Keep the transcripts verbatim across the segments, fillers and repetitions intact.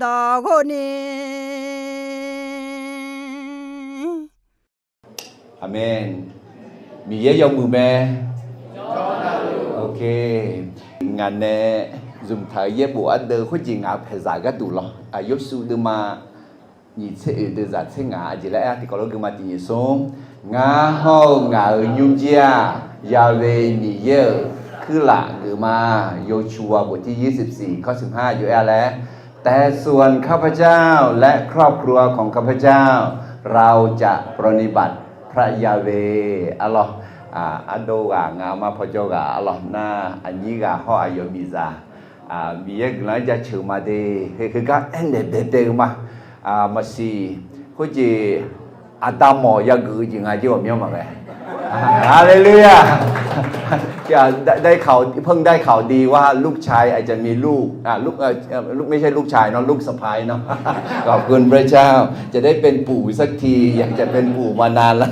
dawq ghov ni. Aqmeq. Miqyaer yawmuiq mae. Ngaq nae zmqtaq-eu yaerbof ardeuv khoerjeq ngaq-euq paeqzaq gharduq lawr. Aq, Yawshuv deuvma nyiq tser oeq deuv zaq tser ngaq aqjeq laer aer-a tiqkawv lof guima tiq nyiq smr. Ngar hawr-eu ngaq-euq nymrjir-aq, Yaqve Miqyaer-euq kuirlaf geufma. โยชูวา บทที่ยี่สิบสี่ ข้อสิบห้า jov-aer-a laer, แต่ส่วนข้าพเจ้าและครอบครัวของข้าพเจ้า เราจะปรนนิบัติพระยาเวห์ arlawr. Ardov ghaq ngaq ma pawjawr ghaq arlawr nar, aqnyir ghaq hawr aqyawf miqzaq Miqyaer guiqlanq-anr jaceuq ma de. Heu, heugar aernaeq baebae-eu ma. Maqsiq khoerjeq aqda mawq yageuf-eu jeq nga jir ghawqmyanr maqghae. Haleluya. ได้ข่าว เพิ่งได้ข่าวดีว่าลูกชายอาจจะมีลูก ไม่ใช่ลูกชายเนาะ ลูกสะใภ้เนาะ ขอบคุณพระเจ้า จะได้เป็นปู่สักที อยากจะเป็นปู่มานานละ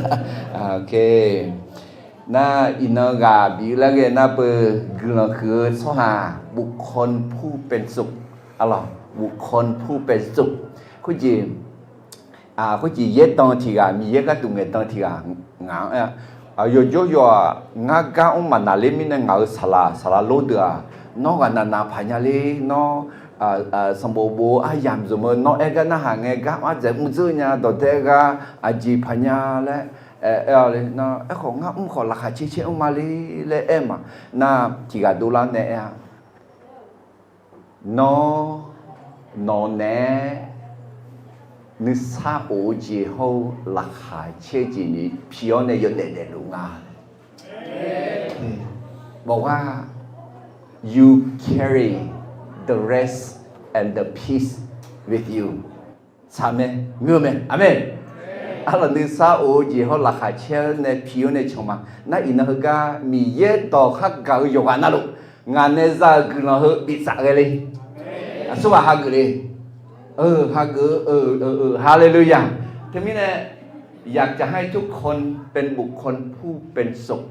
Nar, iqnan ghaq bif-eu laer ghae nar beu, guiqlanq huiq-eu tsawrhaq บุคคลผู้เป็นสุข arlawr, บุคคลผู้เป็นสุข khoerjeq, khoerjeq yaerdan tiq ghaq, Miqyaer gharduq ngaeqdan tiq ghaq ngaq-anr aer-a. Yawqjawr yawq-aq, ngar gar mr maqnaq ler mirnae ngaq-euq saqlaq, saqlaq lor deuq-aq, nawr ghaqnaq naq paq nya ler, nawr sanqbof bof-eu aryamq zmq-eu nawr aer gar narhaq ngae gar mr-a dzaeq mr dzeur nya dawqdae gha aqjeq paq nya laer aer-awq le nar, aerkhawf ngar mr khawf laqkhaq caer caer mr ma ler laer aer-eu ma. Nar, tiq ghaq dovlar nae aer-a. Nawr, nawq naeq-aer nuisar of-eu jeq hawr-eu laqkhaq caer-eu jeq ni pi-awr nae yawdaef daefluf nga. บอกว่า you carry the rest and the peace with you. Tsaq mae, ngeur mae. Aqmeq. Arlawq, nuisar of-eu jeq hawr laqkhaq caer-awr nae pi-awr nae can ma. Nar iqnan heugar Miqyaer dawq khar gaq-eu yawqghaq navluf, ngaq nae za-euq guiqlanq heu biftsaf ghae le. Aqsurghaq hageuf le. Hageuf-eu, haleluya. Teumirnae, อยากจะให้ทุกคนเป็นบุคคลผู้เป็นสุข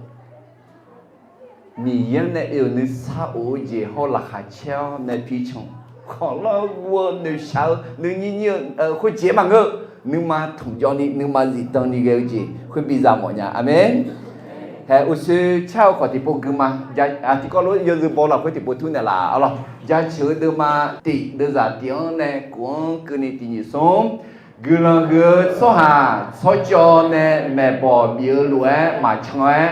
Miqyaer-anr nae oe-euq nuisar of-eu jeq hawr laqkhaq caer-awr nae pi can. Kawqlanr ghoe-eu noeqshaq-eu nuinyir nyir-eu khoerjeq maqngeur. Nuima tmqjawv ni nuima zifdan ni ghae-eu jeq khoer biza mawf nya. Aqmeq. Haeq uqshoe car-eu khawf tiqpov guima. Tiqkawv lof yawzeu baw lafkhoer tiqpov tur naeqlaf arlawr. Jaceuq-eu deuvma tiq deuvzaq tiq-anr nae kof-anr keuvni tiq nyiq smr. Guiqlanq huiq-eu tsawrhaq tsawrcawv nae maeqbawq bif-eu lof-aer maqcan-aer,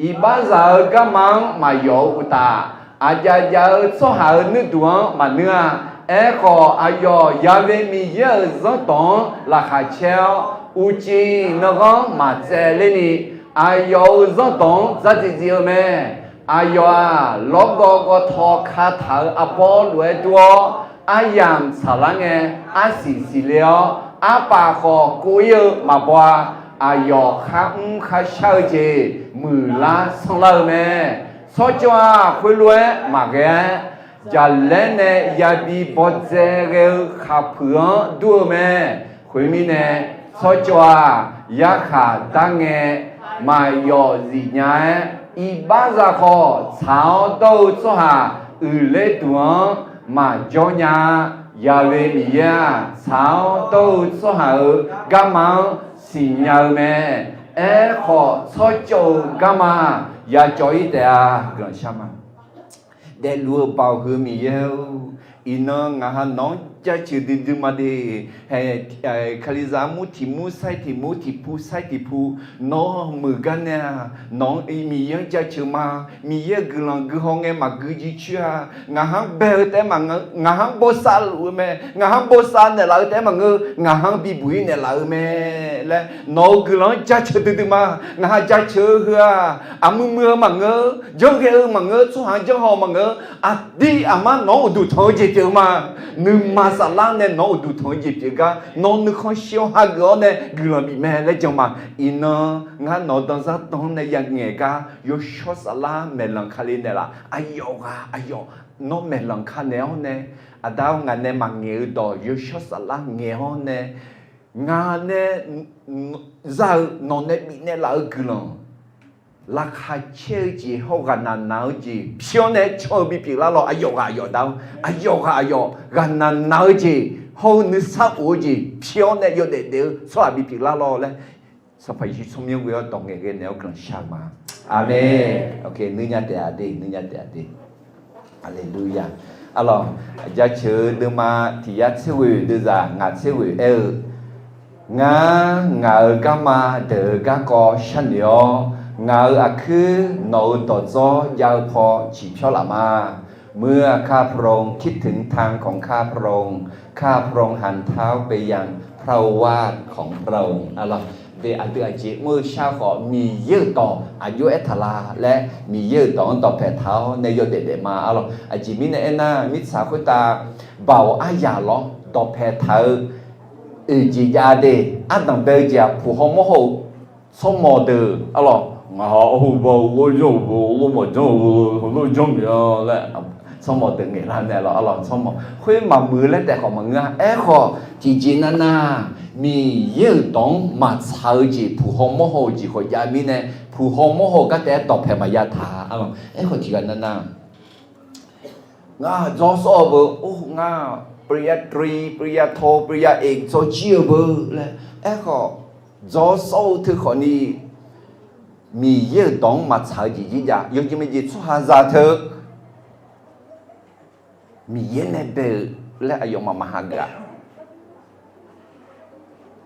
iqbaxzaq-eu garma-anr maqyawf-eu uqtaf, aqjav jav-eu tsawrhaq-euq nuirduq-anr maqnuir-a. Aerkhawf, aqyawf Yaqve Miqyaer-euq zanrdawq-anr laqkhaq caer-awr, uqcif nanghanr maqtsaevler ni, aqyawf-euq zanrdawq-anr dzardziv dziv-eu mae. Aqyawf-aq, lawrgawv gawvtaw kataq-euq arbawr lof-aer dur-awr, aryamq tsaqlar ngae, arsiq siqle-awr, arpaf khawf kov-ir-eu maqbaw-a. Aqyawf kharmr kharshar-eu jeq muiqlar sanrlar-eu mae. Tsawrcawv-aq, khoerlof-aer maqghae-aer, jaqlaer nae yabi bawdzae ghae-eu khaqpuiq-anr dur-eu mae. Khoermirnae, tsawrcawv-aq, yarkhaq dar ngae maqyawf zif nya-aer, iqbaxzaq khawf tsaq-awr dawr-eu tsawrhaq uiqler duq-anr maqjawr nya-a. Yaqve Miqyaer-aq, tsaq-awr dawr-eu tsawrhaq-euq garma-anr siqnya-eu mae. Aerkhawf, tsawrcawv-euq garma yacawv-ir taef-a. Guiqlanq shar ma. Daefluf-eu Baoq heu Miqyaer-or, iqnan ngaq ha nawq-anr jaceuq duidui ma de. Hae, Kalizaq mur tiq mur sair tiq mur tiq pu sair tiq pu, nawq-anr muiq gar nae-aq, nawq-anr Miqyaer-anr jaceuq ma. Miqyaer-euq guiqlanq guihaw ngae maqgui jircoer-a. Ngaq ha-anr bae-eu taef-aer maqngeur, ngaq ha-anr bawsav luf-eu mae, ngaq ha-anr bawsav naeqlaf-eu taef-aer maqngeur, ngaq ha-anr bibuq-ir naeqlaf-eu mae laer nawq-euq guiqlanq-anr jaceuq duidui ma. Ngaq ha jaceuq-eu heu-aq, aqmui mui-eu maqngeur, janrghae-eu maqngeur, tsawrhaq-anr janrhaw-eu maqngeur, aqdir aqmar nawq-anr uqduq tanq-eu jeq pyeuf-eu ma. Nuima saflar nae nawq-anr uqduq tanq-eu jeq pyeuf gar nawq nuikhanr shir-awr hageuf-awr nae guiqlanq bif mae laer jan ma. Iqnan ngar nawq-eu danzar dan-anr nae yangaeq gar yawshawr saflar maeqlanq kale naeqlaf. Aqyawf ghaq aqyawf nawr maeqlanq ka naeq-awr nae, aqda-or, ngaq nae maqngaeq-eu dawq yawshawr saflar ngaeq-awr nae, ngaq nae za-eu nawq nae bifnaeq laf-eu guiqlanq, laqkhaq caer-eu jeq hawr ghaqnaq naq-eu jeq pyeuf-awr nae can-eu bipyeuf lar lawr. Aqyawf ghaq aqyawf da-or, aqyawf ghaq aqyawf ghaqnaq naq-eu jeq hawr-eu nuisar of-eu jeq pi-awr nae yawdaef daef-eu tsawrhaq bipyeuf lar lawr laer, Sanqpaq Yeqsur tsawrmyanr ghoe-awr dawq ngaeqghae naeq-awr guiqlanq shar-eu ma. Aqmeq. Nuinya taef-a de, nuinya taef-a de. Haleluya. Arlawq, jaceuq-eu deuvma tiq yar tser ghoeq deuvzaq ngaq tser ghoeq aer-eu, Ngar, ngaq-euq garma deuq-euq garkawv sharnoeq-awr, ngaq-euq aqkuir nawq-euq dawqdzawr jav-eu paw ciqpyawr laf ma. เมื่อข้าพระองค์คิดถึงทางของข้าพระองค์ ข้าพระองค์หันเท้าไปยังพระวาทของพระองค์ Arlawq, de aqdui aqjeq mr-eu shar khawf Miqyaer-euq dawq aqjox aertaq la laer Miqyaer-euq dawq-anr dawqpae taq-awr nae yawdaef daef ma. Arlawq, aqjeq mirnae aernar, mirtsaq khoertav baoq aryaq lawr dawqpae taq-eu oeq jeq jav de. Ardanq bae-eu jeq-aq, puq haw mawr haw-eu tsawrmawq deuq, arlawq, ngaq-awr hu baw-eu lor janr-eu bo lor mawq janr-eu bo lor janr mya laer, tsawrmawq deuq ngaeqlar nae lawr, arlawq, tsawrmawq khoer maqmuiq laer taef khawf maqngeur-a. Aerkhawf, tiqjeq navnav, Miqyaer-euq dawq-anr maqtsaq-eu jeq, puq haw mawr haw-eu jeq khawf jav mirnae, puq haw mawr haw-eu gar taef-aer dawqpae maqya taq-a. Arlawq, aerkhawf tiqghaq navnav, ngar dzawr sawr-eu beu, or, ngar ปริญญาตรี ปริญญาโท ปริญญาเอก dzawr jir-eu beu laer, aerkhawf, dzawr sawr-eu teu khawfni, Miqyaer-euq dawq-anr maqtsaq-eu jeq jir jav. Yawjeq maeqjeq tsawrhaqzaq teu Miqyaer nae bae-eu laer aqyawfmaf maqha geuf-a.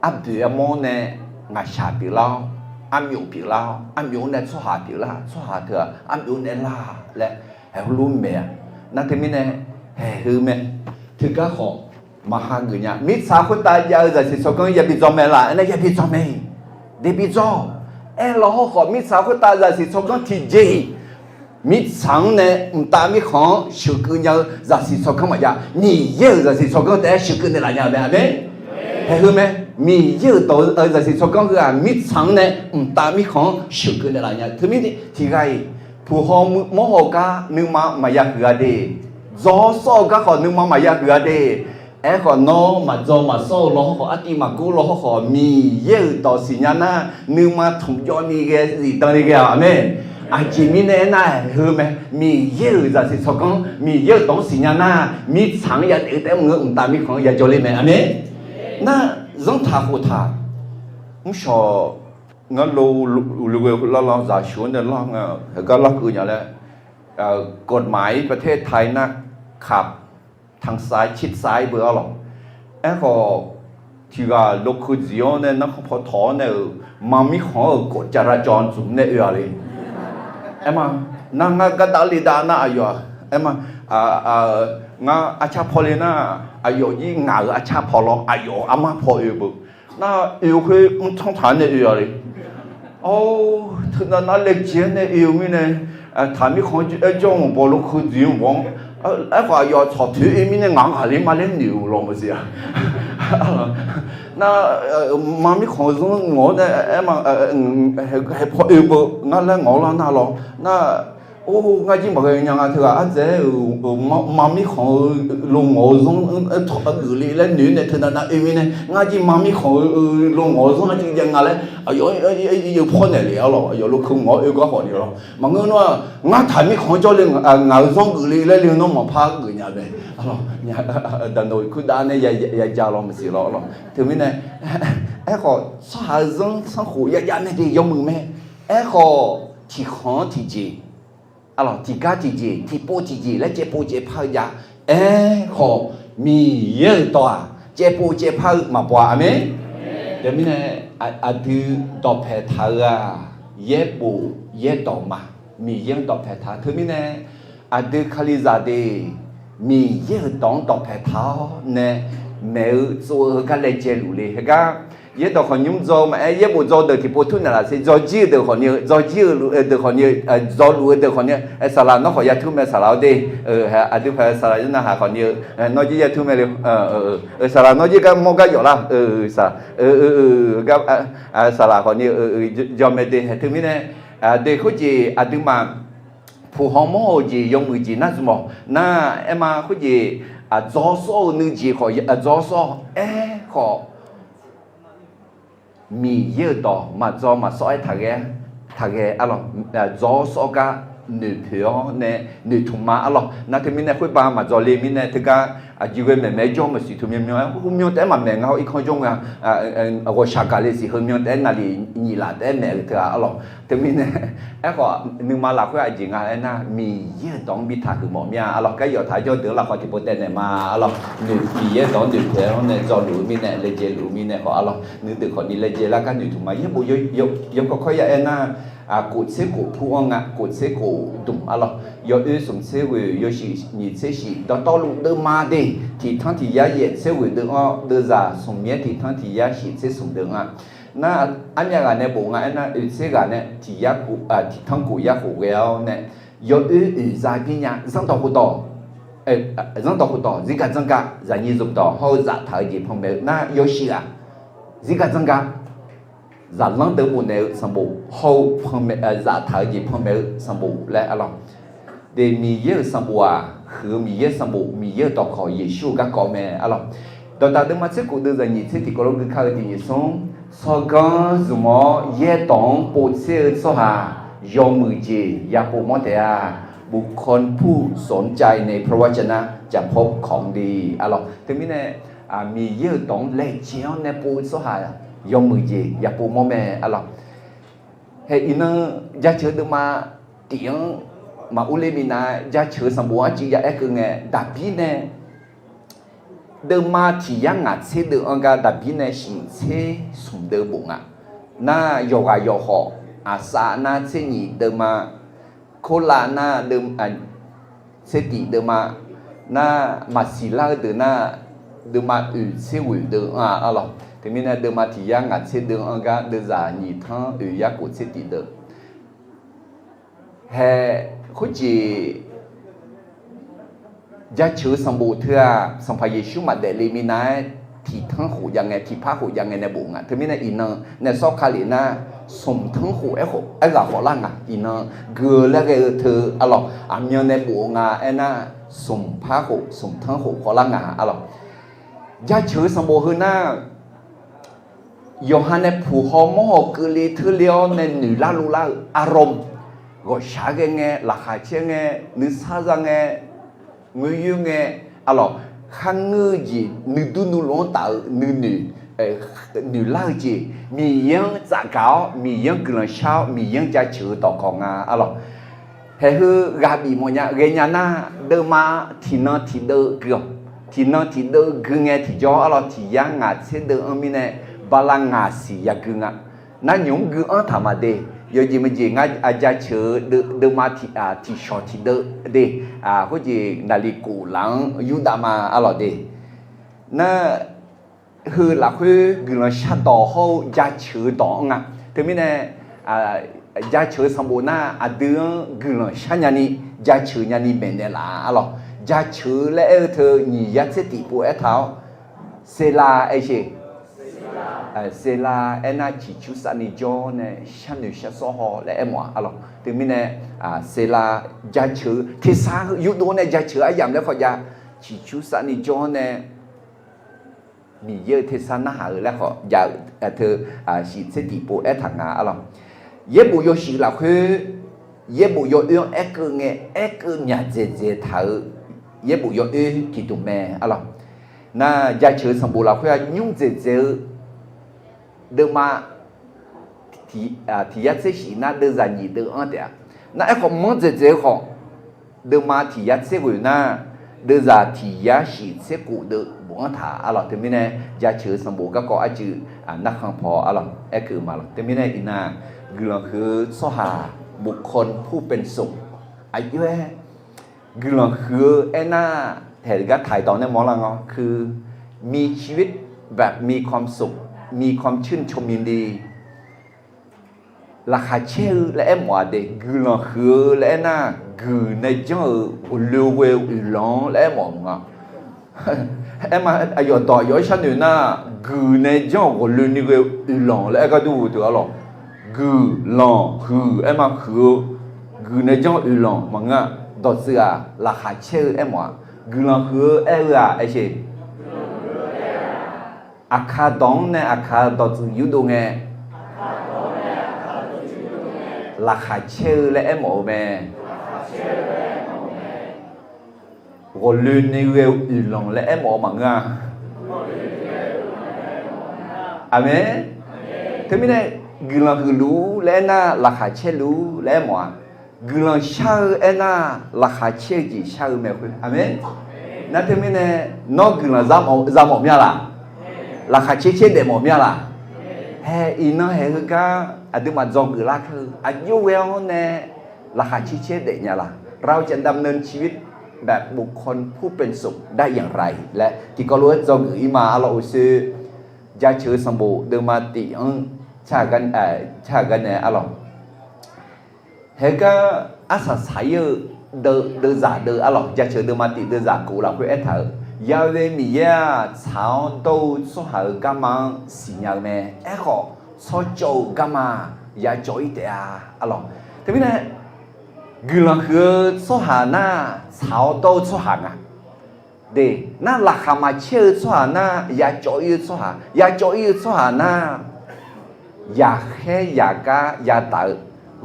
Arboeq armawr nae ngaqshaq pyeuflar-awr, armyof pyeuflar-awr, armyof-anr nae tsawrhaq pyeuflar, tsawrhaq teu-aq armyof-anr nae lar laer, haeq heulof maeq-a. Nar teumirnae, haeq heu mae. Teugar khawf maqha geuf nya. Mirtsaq khoertav jav-eu zaqsiq tsawrganr yabi dzaw mae laf aernar, yabi dzaw mae. Daebi dzaw. Aerlaw hawrkhawf, mirtsaq khoertav zaqsiq tsawrganr tiqjeq-iq mirtsaq-anr nae mqtav mirkhanq-anr sheuqkeuv nya-eu zaqsiq tsawrganr maqjav. Miqyaer-euq zaqsiq tsawrganr taef-aer sheuqkeuv naeqlaf nya-eu mae. Aqmeq. Haeq heu mae. Miqyaer-euq dawq-eu zaqsiq tsawrganr heu-aq, mirtsaq-anr nae mqtav mirkhanq-anr sheuqkeuv naeqlaf nya. Teumirnae tiqghaq-iq, puq haw mawr haw gar nuima maqya huiq-a de. Dzawr sawr-eu gar khawf nuima maqya huiq-a de. Aerkhawf, nawr maqdzaw maqsawr-eu law hawrkhawf, artiv maqgor law hawrkhawf, Miqyaer-euq dawq siqnya nar, nuima tmqjawv ni ghae zifdan ni ghae-awq. Aqmeq. Aqjeq mirnae aernar, heu mae. Miqyaer-euq zaqsiq tsawrganr, Miqyaer-euq dawq-anr siqnya nar, mirtsaq-anr yadaef-eu taef-aer maqngeur, mqtav mirkhanq-anr ya jawrler mae. Aqmeq. Nar, zanrtaq khoftaq, mrshawq, ngar lo, uqlughae lar lar zaqshuq-anr nae lar nga, heugar larkeuv nya laer, กฎหมายประเทศไทย nar, kaq, tanqsai ciqsai beu arlawq. Aerkhawf, tiqghaq lokeu dziq-awr nae narkhan paw tawq-awr nae-euq, ma mirkhanq-anr-euq กฎจราจร zmq nae oe-a le. Aerma, nar ngar gardav le dav nar aqyawf-aq, aerma, ngar arcar paw le nar, aqyawf jir ngaq-euq arcar paw lawr, aqyawf-euq armar paw oe beu. Nar oe-eu khoer mrtsanr taq-aer nae oe-a le. Or, teunav nar laejae-aer nae oe-eu mirnae, taq mirkhanq-anr aerjawr-anr bawq lokeu dziq-anr bawq-anr, aerkhawf aqyawf tsawq toeq-aer oe mirnae ngaq-anr ghaqler ma laer noeq-euq lawq maqsiq-a. Nar, ma mirkhanq-eu zanr ngawq-awr nae, aerma, haeq paw oe beu ngar laer ngawq-awr lar nar lawr. Nar, or, ngar jir maqghae nya nga teughaq ardzaeq-aer-euq ma mirkhanq-eu lo ngawq-eu zanr-anr tawq-aer geufle laer noeq-aer nae teunav nav oe mirnae, ngar jir ma mirkhanq-eu lo ngawq-eu zanr-anr jir jav nga laer aqyawf-anr paw naeq le arlawq. Aqyawf lokeu ngawq-awr oe gar khawf ni lawr. Maqngeur nar, ngar taq mirkhanq-anr jawrle ngaq-euq zanr geufle laer le nawr maqpar geuf nya mae. Daqnoeq kurdav nae ya ja lawr maqsiq lawr. Teumirnae, aerkhawf tsawrhaq-eu zanr sanrkhof ya jav mae de yawmuiq mae. Aerkhawf tiqkhanq-anr tiqjeq, arlawq, tiqgar tiqjeq, tiqpov tiqjeq laer caevpov caevpar-eu jav. Aerkhawf, Miqyaer-euq dawq-aq, caevpov caevpar-eu maqbaw-a. Aqmeq. Teumirnae, aqdui dawqpae taq-eu-aq, yaerbof yaerdawq ma. Miqyaer-anr dawqpae taq-eu teumirnae, aqdui Kalizaq deuq Miqyaer-euq dawq-anr dawqpae taq-awr nae maeq-eu tsov-eu heugar laejae luf le. Heugar yaerdawq khawqnymr dzaw-eu maqaer, yaerbof dzaw deuq tiqpov tur naeqlaf siq. Dzaw jir-eu deuq khawfni-eu, dzaw jir-eu deuq khawfni-eu, dzaw luf-eu deuq khawfni-eu, saqlaq nawr khawf ya tur mae saqlaq-awr de. Aqdui paq-aer saqlaq yawrnav haq khawfni-eu, nawr jir ya tur mae le. Saqlaq nawr jir gar mawr gar yawf lar. Saqlaq, saqlaq khawfni-eu, jawr mae de. Haeq teumirnae, de khoerjeq aqduimaf puq haw mawr-eu jeq yawmuiq jeq nar zmq-awq. Nar aerma khoerjeq, aqdzawr sawr-eu nuijeq khawf aqdzawr sawr-awr aerkhawf Miqyaer-euq dawq maqdzaw maqsawr-aer taqghae, taqghae arlawq, dzawr sawr gar noeqpoeq-awr nae noeqtmq ma arlawq. Nar teumirnae khoerba maqdzaw le mirnae teugar Aqjeq ghae maeqmaeq-aer jawr maeqsiq teu myanmyan-aer, khoermyan taef-aer maqmaeq nga-awr irkanr jawr nga. Ghawqshaq gaqle siq heumyan taef-aer naqliq nyiq laf taef-aer maeq-eu teu-aq arlawq. Teumirnae aerkhawf nuima lafkhoer aqjeq nga aernar, Miqyaer-euq dawq-anr bi taqhuiq mawf mir-a arlawq. Gar yawf taq jawr deuq-anr lafkhawf tiqpov taev naeq ma arlawq. Noeqpiq yaer dawq-anr noeqpoeq-awr nae dzawluf-eu mirnae, laejae luf-eu mirnae khawf arlawq, nuirdeuq khawfni laejae lar gar noeqtmq ma. Yaerbof yawkawr kawr ya aernar, kof tser kof pur-anr nga, kof tser kof dmq arlawq. Yawoer smq tser ghoeq, yawshuif nyiq tser shif, dawqtawvluf deuvma de, tiqtanr tiq yar yaef tser ghoeq deuv-anr, deuvzaq smq yaer tiqtanr tiq yar shif tser smq deuv-anr-a. Nar, armyav ghaq nae bof nga aernar, oeq tser ghaq nae tiq yar, tiqtanr kof yar khof ghae-awr nae, yawoer oeq za bir nya, zanrdawq khofdawq, zanrdawq khofdawq zirgaq dzanrgaq, zaqnyiq zmqdawq hawr-eu zaftaq-eu jeq panmaeq-eu nar yawshuif ghaq zirgaq dzanrgaq, zaqlanr deuq bofnaeq-eu sanqbof hawr-eu, zaftaq-eu jeq panmaeq-eu sanqbof laer arlawq. De, Miqyaer-euq sanqbof-aq, huiq-eu Miqyaer sanqbof, Miqyaer-euq dawqkawq, Yeqsur-euq garkawv mae arlawq. Dawqdaq deuvma tser kof deuvzaq nyiq tser tiqkawv lof gui kar-eu tiq nyiq smr, tsawrganr zmq-awr yaerdawq-anr povtser-eu tsawrhaq yawmuiq jeq yapov mawr taef-a. บุคคลผู้สนใจในพระวจนะจะพบของดี arlawq. Teumirnae Miqyaer-euq dawq-anr laejae-awr nae pov-eu tsawrhaq yawmuiq jeq yapov mawr mae arlawq. Hae iqnan jaceuq-eu deuvma tif-anr maqurler minav-aer jaceuq-eu sanqbof arcuiv ya aerkeuv ngae, Daqbir nae deuvma tiq yar ngaq tser deuv-anr gar Daqbir nae shif tser smq deuv bof nga. Nar yawqghaq yawqkhawf, aqsav nar tser nyiq deuvma, korlav nar tser tif deuvma, nar maqsiq lar-eu deuq nar deuvma oeq tser ghoeq deuv-anr-a arlawq. Teumirnae deuvma tiq yar ngaq tser deuv-anr gar deuvzaq nyiq tanr oeq yar kof tser tif deuv. Hae, khoerjeq jaceuq-eu sanqbof teu-aq, Sanqpaq Yeqsur maqdaef le minav-aer tiq tanr khof jav ngae, tiq par khof jav ngae nae bof nga. Teumirnae iqnan nae sawr ka lef nar, smq tanr khof aerghaq khawf lar nga. Iqnan gui-eu laer ghae-eu teu arlawq, aqmyan nae bof-eu nga aernar, smq par khof smq tanr khof khawf lar nga arlawq. Jaceuq-eu sanqbof heu nar, yawqha nae puq haw mawr haw keuvle teurle-awr nae noeq lar lov lar-eu arlawq, ghawqshaq ghae ngae, laqkhaq caer ngae, nuisar za ngae, ngoeryoer ngae, arlawq, kharngeur-eu jeq nuidur nuilov-anr taf-eu nuinoeq, noeq lar-eu jeq, Miqyaer-anr tsafgaq-awr, Miqyaer-anr guiqlanq shar-awr, Miqyaer-anr jaceuq-eu dawqkawq nga arlawq. Haeq heu ghaq bif mawfnya ghaenya nar, deuvma tiqnan tiqdeuv gui-awq. Tiqnan tiqdeuv gui ngae tiqjawr arlawq, tiq yar ngaq tser deuv-anr mirnae bala ngaq siq yagui nga. Nar nymq-mr gui-anr taq maqde. Yawjeq maqjeq ngar jaceuq-eu deuvma tiq, tiqshawq tiqdeuv de. Khoerjeq naqli kof laf-anr yurdav ma arlawq de. Nar, heu lafkhoer guiqlanq shardawq hawr-eu jaceuq-eu dawq-anr nga. Teumirnae jaceuq-eu sanqbof nar aqdui-anr guiqlanq sharnya ni, jaceuq nya ni maeqnaeq laf-a arlawq. Jaceuq-eu laer aer-eu teu nyiq yar tser tif pov aertaq-awr, Sela aer sher. Sela aernar ciqcur safni jawr nae sharnoeq sharsawr haw laer aermawf-a arlawq. Teumirnae Sela jaceuq-eu tersar yurdov nae jaceuq-eu aryamq laer khawf jav, ciqcur safni jawr nae Miqyaer-euq tersar narhaq-eu laer khawf jav-eu teu, shif tser tif pov aertaq nga arlawq. Yaerbof yawshuif lafkhoer, yaerbof yawoer-anr aerkeuv ngae, aerkeuv myaq dzaeqdzaeq taq-eu, yaerbof yawoer tiqdmq mae arlawq. Nar jaceuq-eu sanqbof lafkhoer-a nymr dzaeqdzaeq-eu deuvma tiq yar tser shif nar deuvzaq nyiq deuv-anr taef-a. Nar aerkhawf manr dzaeqdzaeq-eu khawf, deuvma tiq yar tser ghoeq nar, deuvzaq tiq yar shif tser kof deuv bof-anr taq arlawq. Teumirnae jaceuq-eu sanqbof garkawv arcuiv narkhan paw arlawq aerkeuv ma lawq. Teumirnae iqnan guiqlanq huiq-eu tsawrhaq บุคคลผู้เป็นสุข aqjox-aer guiqlanq huiq-eu aernar, taeq gar taq-iq dawq nae mawrlar nga, คือมีชีวิตแบบมีความสุข มีความชื่นชมยินดี laqkhaq caer-eu laer aermawf-a de. Guiqlanq huiq-eu laer aernar, guiq nae janr-euq ghawqloe ghoe-eu oeqlanq-anr laer aermawf-eu nga. Aerma, aqyawf dawq aqyawf-aer sharnoeq nar, guiq nae janr-euq ghawqloe ni ghoe-eu oeqlanq laer aer gar dur-eu teu arlawq. Guiqlanq huiq aerma huiq-eu, guiq nae janr-eu oeqlanq maqngeur-a. Dawqtsuif-aq laqkhaq caer-eu aermawf-a. Guiqlanq huiq-eu aer-eu-aq aer sher. Aqkaq dawq-anr nae aqkaq dawqtsuif yurdov ngae, laqkhaq caer-eu laer aermawf-eu mae. Ghawqloeni ghae-eu uiqlanq laer aermawf-eu maqngeur-a. Aqmeq. Teumirnae guiqlanq huiqluf-ur laer aernar, laqkhaq caerluf-ur laer aermawf-a. Guiqlanq shar-eu aernar, laqkhaq caer-eu jeq shar-eu mae khoer. Aqmeq. Nar teumirnae nawr guiqlanq za mawf mya laq? Laqkhaq caer caer daef mawf mya laq? Hae, iqnan haeq heugar aqduimaf dzawgeuf lar kar-eu aqjox ghae-awr nae laqkhaq caer caer daef nya laq? เราจะดำเนินชีวิตแบบบุคคลผู้เป็นสุขได้อย่างไร laer tiqkawv lof-aer dzawgeuf-ir ma arlawr. Uqshoe jaceuq-eu sanqbof deuvma tif-anr car gar nae arlawr. Haegar arsaq saq-ir-eu deuvzaq deuv arlawr, jaceuq deuvma tif deuvzaq kof lafkhoer aertaq-euq, Ya'we Miqyaer-aq, tsaq-awr dawr-eu tsawrhaq-euq garma-anr siqnya-eu mae. Aerkhawf, tsawrcawv-euq garma-aq yacawv-ir taef-a arlawr. Teumirnae guiqlanq huiq-eu tsawrhaq nar, tsaq-awr dawr-eu tsawrhaq nga. De, nar laqkhaq maqcaer-eu tsawrhaq nar, yacawv-ir-eu tsawrhaq, yacawv-ir-eu tsawrhaq nar, yaqkhaer yaqgar yadaq-eu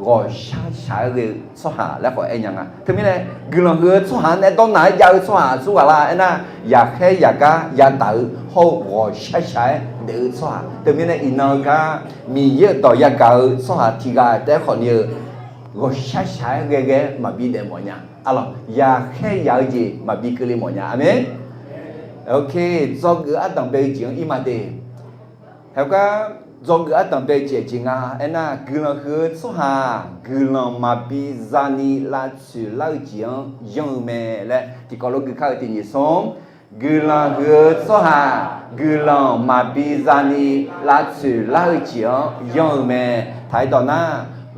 ghawqshar shaq-aer ghae-eu tsawrhaq laer khawf aer nya nga. Teumirnae guiqlanq huiq-eu tsawrhaq-anr nae dawrnaq-aer jav-eu tsawrhaq aqsur ghaq la aernar, yaqkhaer yaqgar yadaq-eu hawr-eu ghawqshar shaq-aer daef-eu tsawrhaq. Teumirnae iqnan-eu gar Miqyaer-euq dawq yagaq-eu tsawrhaq tiq ghaq taef-aer khawf ni-eu ghawqshar shaq-aer ghae ghae-aer maqbi daef mawf nya arlawr. Yaqkhaer yaq-eu jeq maqbi keuvle mawf nya. Aqmeq. Ok, dzawgeuf ardanq bae-eu jeq-anr ir ma de. Haegar dzawgeuf ardanq bae-eu jeq aqjeq nga aernar, guiqlanq huiq-eu tsawrhaq guiqlanq maqbi zani lavtsoeq lar-eu jeq-anr yanr-eu mae laer tiqkawv lof gui kar-eu tiq nyiq smr. Guiqlanq huiq-eu tsawrhaq guiqlanq maqbi zani lavtsoeq lar-eu jeq-anr yanr-eu mae. Taq-aer dawq nar,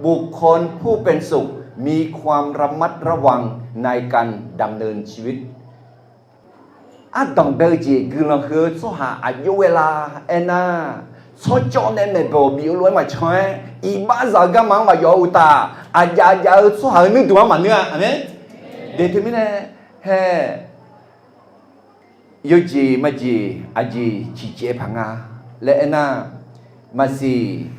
บุคคลผู้เป็นสุข มีความระมัดระวังในการดำเนินชีวิต Ardanq bae-eu jeq guiqlanq huiq-eu tsawrhaq aqjox ghae la aernar, tsawrcawv nae maeqbawq bif-eu lof-aer maqcan-aer, iqbaxzaq-eu garma-anr maqyawf-eu uqtaf, aqjaf jaf-eu tsawrhaq-euq nuirduq-anr maqneur-a. Aqmeq. De teumirnae, hae, yawjeq majeq aqjeq ciqcaev paq nga laer aernar, maqsiq,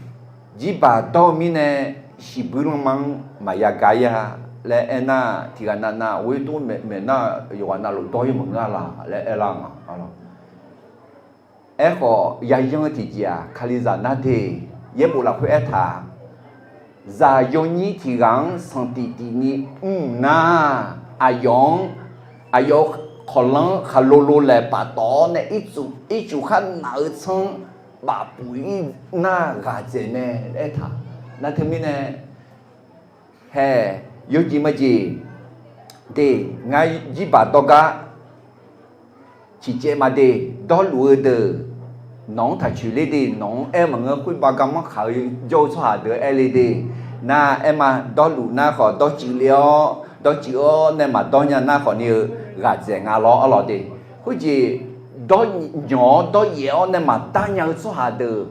jirbaq dawr-eu mirnae shiqbuir lanma-anr maqya gar-ir-a laer aernar, tiq ghaq navnav ghoer tov maeq nar, yawqghaq navluf dawr-ir maqngeur-a laq laer aerlar nga. Aerkhawf, yayanr-eu tiqjeq-aq, Kalizaq nar de, yaerbof lafkhoer aertaq, zaq yawnyir tiq ghaq-anr sanqtif tif ni mr nar, aqyawf-anr, aqyawf-eu khawqlanr khaqlo lo laeq paftawf-awr nae ircuf khar naf-eu tsanr bafpuf-ir nar ghaq dzaeq mae laer aertaq. Nar teumirnae, hae, yawjeq majeq de, ngar jirbaq dawrgar ciqcaev ma de, dawrluf-eu deuq nawq-anr taq coeq ler de, nawq-anr aer maqngeur, khoerbav garmanr khaq-eu jawr-eu tsawrhaq deuq-anr aer le de, nar aer ma, dawrluf nar khawf dawrcuiv le-awr, dawrcuiv-awr nae maqdawr nya nar khawf ni-eu ghaq dzaeq nga lawr arlawq de. Khoerjeq dawrnyawq-awr dawryaef-awr nae maqdar nya-eu tsawrhaq deuq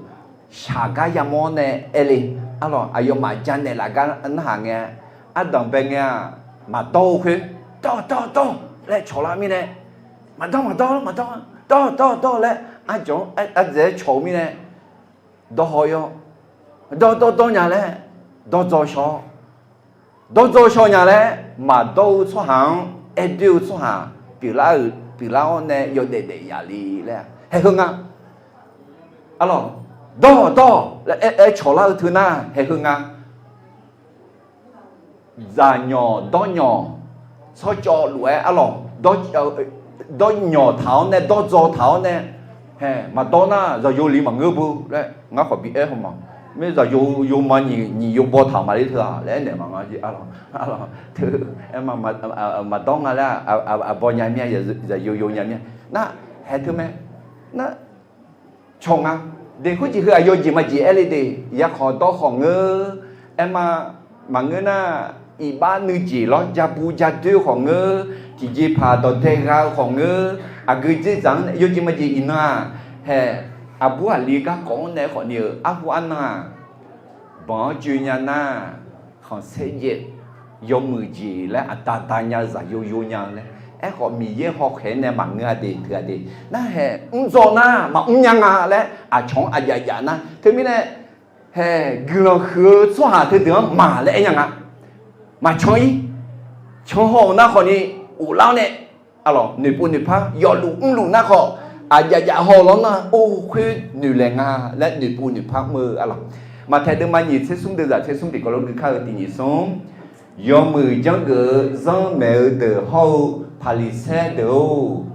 shaq gar yamawr nae aer le. Arlawq, aqyawfmaf janaeq laf gar narhaq ngae, ardanq bae ngae-aq, maqdawr-eu khoer, dawr dawr dawr laer cawq lar mirnae, maqdawr maqdawr maqdawr, dawr dawr dawr laer arjawq-anr ardzaeq-aer cawq-eu mirnae, dawr haw-ir-awr, dawr dawr dawr nya laer dawr dzaw shaw-awr, dawr dzaw shaw nya laer maqdawr-eu tsawrhaq-anr aer doer-eu tsawrhaq pyeuflar-euq pyeuflar-awr nae yawdaef daef yaf le laer haeq heu nga. Arlawq, dawr dawr laer aer cawq lar-eu teu nar haeq heu nga. Dzaqnyawq dawrnyawq tsawrcawv lof-aer arlawq, dawrnyawq taq-awr nae dawr dzaw taq-awr nae, hae, maqdawr nar zaqyo li maqngeur beu laer ngar khawf bi aer haw ma. Mir zaqyo yoma nyiq yoma taq-euq maqler teu-aq laer aernaeq ma ngar jeq arlawq. Teu, aer ma, maqdawr nga laer aqbaw nya mir-a, zaqyo yo nya mir-a. Nar, haeq teu mae. Nar, cawq nga. De khoerjeq heu-aq yawjeq majeq aer le de, ya khawf dawr khawf ngeur, aer ma, maqngeur nar, iqbax nuijeq lawr ja bu ja doer khawf ngeur, tiqjeqpaq dawqdae gha-eu khawf ngeur, aqgeu dzerdzaq-anr yawjeq majeq iqnan-aq, haeq, aqbur aqli garkawv-anr nae khawf ni-euq arhu arnan-aq, banq-anr joe nya nar, khanqsaer jaev yawmuiq jeq laer aqda da nya-eu zaqyo yo nya-eu laer. Aerkhawf Miqyaer hawkhaeq-aer nae maqngeur-a de teu-a de. Nar haeq mr dzaw nar maqmr nya nga laer aqcawq-anr aqjav jav nar. Teumirnae, haeq guiqlanq huiq-eu tsawrhaq teudeuq-anr maq laer aer nya nga. Maqcan-ir. Can haw-euq nar khawf ni ghoflar-awr nae Arlawq, noeqpov noeqpar yawfluf mrluf nar khawf, aqjav jav haw lawr nar, or, khoer noeqlaeq nga laer noeqpov noeqpar mr-eu arlawq. Maqtaeq deuvma nyiq tser smr deuvzaq tser smr tiqkawv lof gui kar-eu tiq nyiq smr. Yawmuiq janrgeuf-eu zanrmaeq-eu deuq hawr-eu Paqliqsaer deuq-or,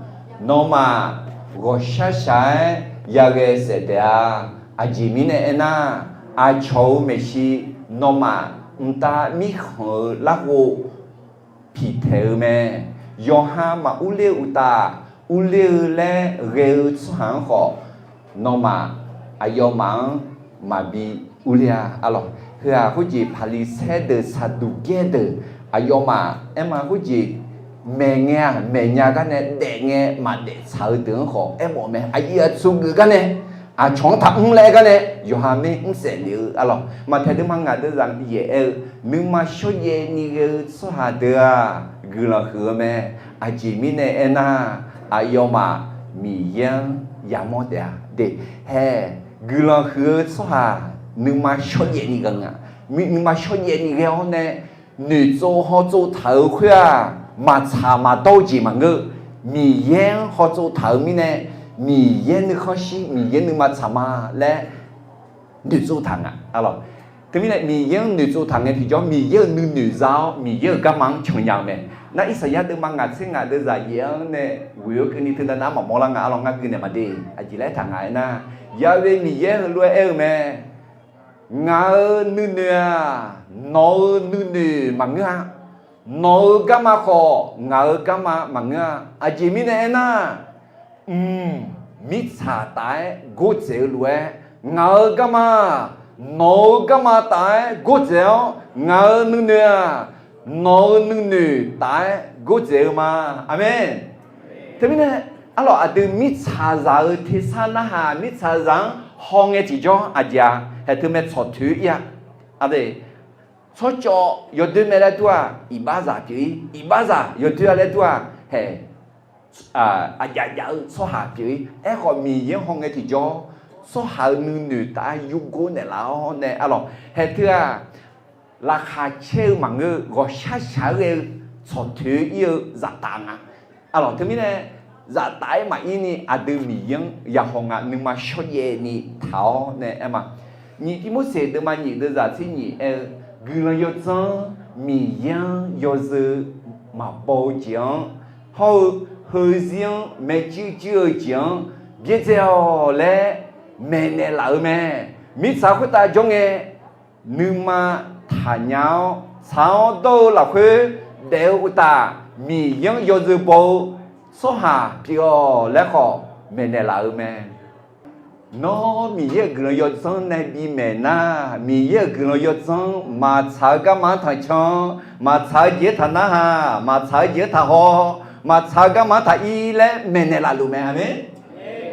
nawmaf ghawqshaq shaq-aer yaghae saef taef-a. Aqjeq mirnae aernar, aqcawq-euq maeqshi nawmaf mqtav mirkhanq-eu larghov piqtaeq-eu mae. Yawqha maqurler-eu uqtaf, urler-eu laer ghae-eu tsawrhaq-anr khawf, nawmaf aqyawfmaf-anr maqbi urler-a arlawq. Heu-aq khoerjeq Paqliqsaer deuq, Saqduqgaer deuq, aqyawfmaf aerma khoerjeq maeqngae-aq maeqnya gar nae, daefngae maqdaef tsaq-eu deuq-anr khawf aermawf mae. Aqyuif aqtsu geuf gar nae, aqcawq-anr taqmr laer aer gar nae, yawqha maer mrsaef lef-eu arlawq. Maqtaeq deuvma ngaq deuvzaq yaef aer-eu, nuima shawrjaev ni ghae-eu tsawrhaq deuq-aq guiqlanq huiq-eu mae. Aqjeq mirnae aernar, aqyawfmaf Miqyaer-anr yamawr taef-a de. Hae, guiqlanq huiq-eu tsawrhaq nuima shawrjaev ni ghae nga. Nuima shawrjaev ni ghae-awr nae, noeqtsov hawtsov taq-euq khoer-aq, maqtsaq maqdawr-eu jeq maqngeur. Miqyaer-anr hawtsov taq-euq mirnae, Miqyaer nuikhanr shir, Miqyaer nuima tsaq ma laer noeqtsov taq nga arlawq. Teumirnae Miqyaer-anr noeqtsov taq ngae tiqjawr, Miqyaer-euq nuinoeq za-awr Miqyaer-euq garma-anr cannya-eu mae. Nar Irsaqyar deuvma ngaq tser ngaq deuvzaq yaef-anr nae ghoeq-eu keuvni teunav nar maqmawr lar nga arlawq. Ngar gui naeq maqde. Aqjeq laer aertaq nga aernar, Ya'we Miqyaer heulof-aer aer-eu mae. Ngaq-euq nuinoeq-aq, nawq-euq nuinoeq maqngeur-a. Nawq-euq garma khawf, ngaq-euq garma maqngeur-a. Aqjeq mirnae aernar, mq, mirtsaq taf-aer gordzaeq-eu lof-aer, ngaq-euq garma, nawq-euq garma taf-aer gordzaeq-awr, ngaq-euq nuinoeq-aq, nawq-euq nuinoeq taf-aer gordzaeq-eu ma. Aqmeq. Teumirnae, arlawq, aqdui mirtsaqzaq-euq tersar narhaq, mirtsaqzaq-anr hawngae tiqjawr aqjeq-a, haeq teu mae tsawq toeq-ir-a. Aqde, tsawrcawv yawdoer mae laer dur-aq, iqbaxzaq pyeuf-ir, iqbaxzaq yawdoer-a laer dur-aq, haeq, aqjav jav-eu tsawrhaq pyeuf-ir. Aerkhawf, Miqyaer-anr hawngae tiqjawr, tsawrhaq-euq nuinoeq taf-aer yurgor naeqlaf-awr nae arlawq, haeq teu-aq, laqkhaq caer-eu maqngeur-eu, ghawqshaq shaq-aer ghae-eu, tsawq toeq-ir-eu zaftaf nga. Arlawq, teumirnae zaftaf-aer maqir ni aqdui Miqyaer-anr yahaw nga, nuima shawrjaev ni taq-awr nae aer ma. Nyiq Tirmorseq deuvma nyiq deuvzaq tser nyiq aer-eu, guiqlanq yawdzanr Miqyaer-anr yawzeu maqbaw-eu jeq-anr hawr-eu, heuzir-anr maeqjuir juir-eu jeq-anr byaerdzae-awq laer maeqnaeq laf-eu mae. Mirtsaq khoertav jawr ngae, nuima taqnya-awr tsaq-awr dawr-eu lafkhoer daef-eu uqtaf, Miqyaer-anr yawzeu baw-eu tsawrhaq pyeuf-awq laer khawf maeqnaeq laf-eu mae. Nawr Miqyaer-euq guiqlanq yawdzanr nae bimaeq nar, Miqyaer-euq guiqlanq yawdzanr maqtsaq-eu garma-anr taqcan, maqtsaq-eu jeq-anr taqnarhaq, maqtsaq-eu jeq-anr taqhaw, maqtsaq-eu garma-anr taqir laer maeqnaeq laf luf mae. Aqmeq.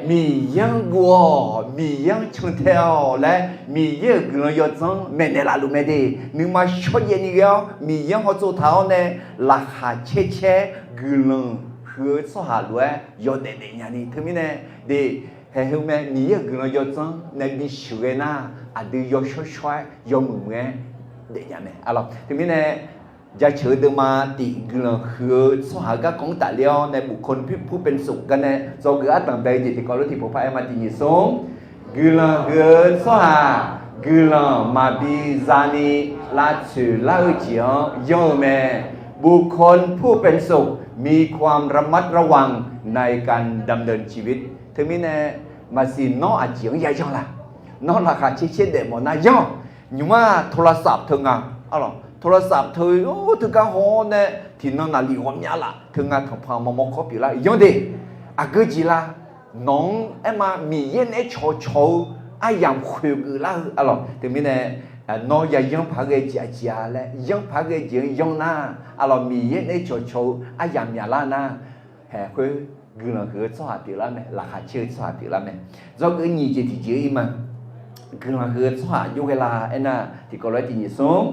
Miqyaer-anr guv-awq, Miqyaer-anr cantae-awq laer Miqyaer-euq guiqlanq yawdzanr maeqnaeq laf luf mae de. Nuima shawrjaev ni ghae-awr Miqyaer-anr hawtsov taq-awr nae laqkhaq caer caer guiqlanq huiq-eu tsawrhaq lof-aer yawdaef daefnya ni. Teumirnae de, haeq heu mae, Miqyaer-euq guiqlanq yawdzanr nae bisheuq ghae nar, aqdui yawshawr shawr-aer yawmuiq muiq-aer daefnya mae. Arlawq, teumirnae jaceuq-eu deuvma tif guiqlanq huiq-eu tsawrhaq-euq garkawv-anr tafler-awr nae บุคคลผู้เป็นสุข gar nae dzawgeuf ardanq bae-eu jeq tiqkawv lof tiqpov par aer ma. Tiq nyiq smr, guiqlanq huiq-eu tsawrhaq guiqlanq maqbi zani lavtsoeq lar-eu jeq-anr yanr-eu mae. บุคคลผู้เป็นสุข มีความระมัดระวังในการดำเนินชีวิต Teumirnae maqsiq nawr aqjeq-anr yayanr la? Nawr laqkhaq caer caer daef mawf nar yanr-awq. Nymq-mr-aq โทรศัพท์ teu nga. Arlawq, โทรศัพท์ teu-awr teugar haw-awr nae tiqnan naqliq ghawqmya laf teu nga, tanqpanq mawrmawr kawr pyeuflar yanr de. Aqgeu jeq la? Nawq-anr aerma Miqyaer naeq-aer cawqcawq-eu aryamq khoeq geuflar-eu. Arlawq, teumirnae nawr yayanr paq-aer ghae jeq aqjeq-a laer, yanr paq-aer ghae jeq-anr yanr nar, arlawq, Miqyaer naeq-aer cawqcawq-eu aryamq myaqlar nar, haeq khoer guiqlanq huiq-eu tsawrhaq pyeuflar mae, laqkhaq caer-eu tsawrhaq pyeuflar mae. Dzawgeuf nyiq jeq tiqjeq-ir ma. Guiqlanq huiq-eu tsawrhaq jov ghae la aernar, tiqkawv lof-aer tiq nyiq smr,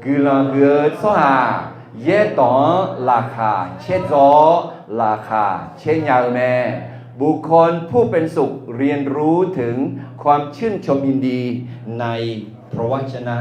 guiqlanq huiq-eu tsawrhaq yaerdawq-anr laqkhaq caerdzaw-awr laqkhaq caer nya-eu mae. บุคคลผู้เป็นสุขเรียนรู้ถึงความชื่นชมยินดีในพระวจนะ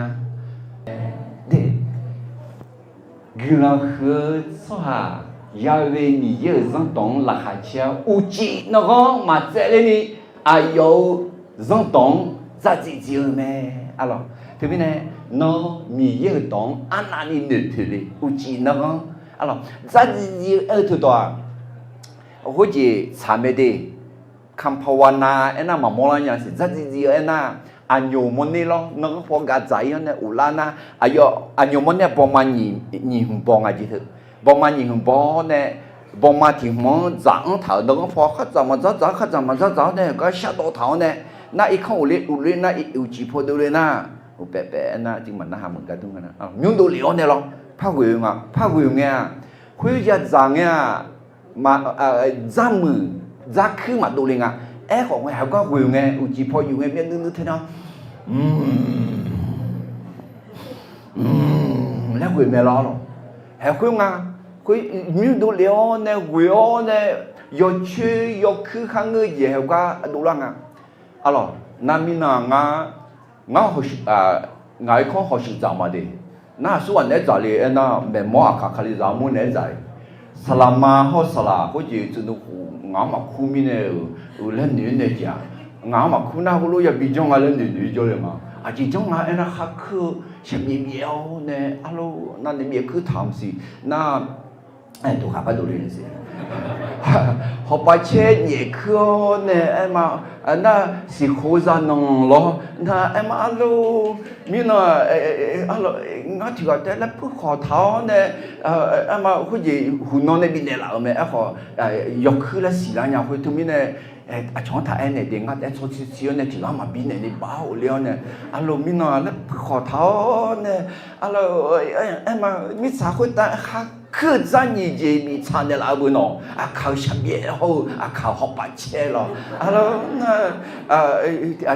Guiqlanq huiq-eu tsawrhaq Ya'we Miqyaer-euq zanrdawq-anr laqkhaq caer-awr, uqcif nanrghanr maqtsaevler ni, aqyawf-euq zanrdawq-anr dzardziv dziv-eu mae. Arlawq, teumirnae, nawr Miqyaer-euq dawq-anr arnavni noeqtoeq le, uqcif nanrghanr, arlawq, dzardziv dziv-eu aer-eu teudawq-aq, khoerjeq tsaq mae de. Kanpawa nav aernar maqmawr lar nya siq, dzardziv dziv-eu aernar, aqnyoq mawrner lawr, nanrghanr paw gavdzaq-ir-awr nae uvlar nar, aqyawf aqnyoq mawrner-aq bawma nyiq hmq baw nga jeq teu. Bawma nyiq hmq baw-awr nae, bawma tiq hmq-anr dzaq-anr taq-euq nanrghanr paw khardzaq maqdzardzaq-awr, khardzaq maqdzardzaq-awr nae, gar shardawv taq-awr nae, nar irkanr ghofler uvler nar, uqcif paw dovle nar, uqpaef paef aernar, tiq maq narhaq meuq gar dur nga, nymr dovlef-awr nae lawr, par ghoe-eu nga, par ghoe-eu ngae-aq, khoer yadzaq ngae-aq, dzarmuiq dzarkuir maqdov le nga. Aerkhawf ngae, heugar ghoe-eu ngae, uqcif paw yuf ngae, myavnuiv nuiv teu nar, laer ghoe mae lawr lawq. Haeq khoer nga, khoer nymr dovlef-awr nae ghoe-awr nae, yawcoer yawkuir kharngeur-eu jeq heugar dovlar nga. Arlawq, nar mirnan-aq ngar, ngar hawq, ngaq irkanr hawshuif dzaq ma de. Nar aqsurghaq naeq-aer dzaq le aernar, maeqmawr aqkaq kalizaq armur naeq-aer dzaq-ir. Saqlaqma hawr saqlaq khoerjeq tsuif nuikhof ngaq-anr maqkur mirnae-euq, uiqler noeq-ir nae jeq-aq, ngaq-anr maqkur nar heulof yabi janr nga laer noeq noeq-ir jawr le ma. Aqjeq janr nga aernar, khar kuir-eu shaqbyaev byaev-awr nae, arlawr, nar nae byaev kuir taq-eu maqsiq nar, toqkhaq par dovle siq. Hawpav caer nyaef kuir-awr nae aer ma, nar siqkhof-eu zaqnanq lawr nar aer ma, arlawr, mirnan, arlawr, ngar tiq ghaq taef laer puirkhawq taq-awr nae, aer ma, khoerjeq huqnan nae bifnaeq laf-euq mae. Aerkhawf, yawkuir laer siqlar nya khoer teumirnae, aqcawq-anr taq aernaeq de, ngar taef-aer tsawrtsir tsir-awr nae tiq ghaq maqbi naeq ni baf-awr ghofler-awr nae, arlawr, mirnan laer puirkhawq taq-awr nae, arlawr, aer ma, mirtsaq khoertav khar kuir-eu dzar nyiq jeq biftsaq naeqlaf-eu beu nawq, aqkaq-euq shaqbyaev hawr-eu aqkaq-euq hawpav caer lawr, arlawr, nar,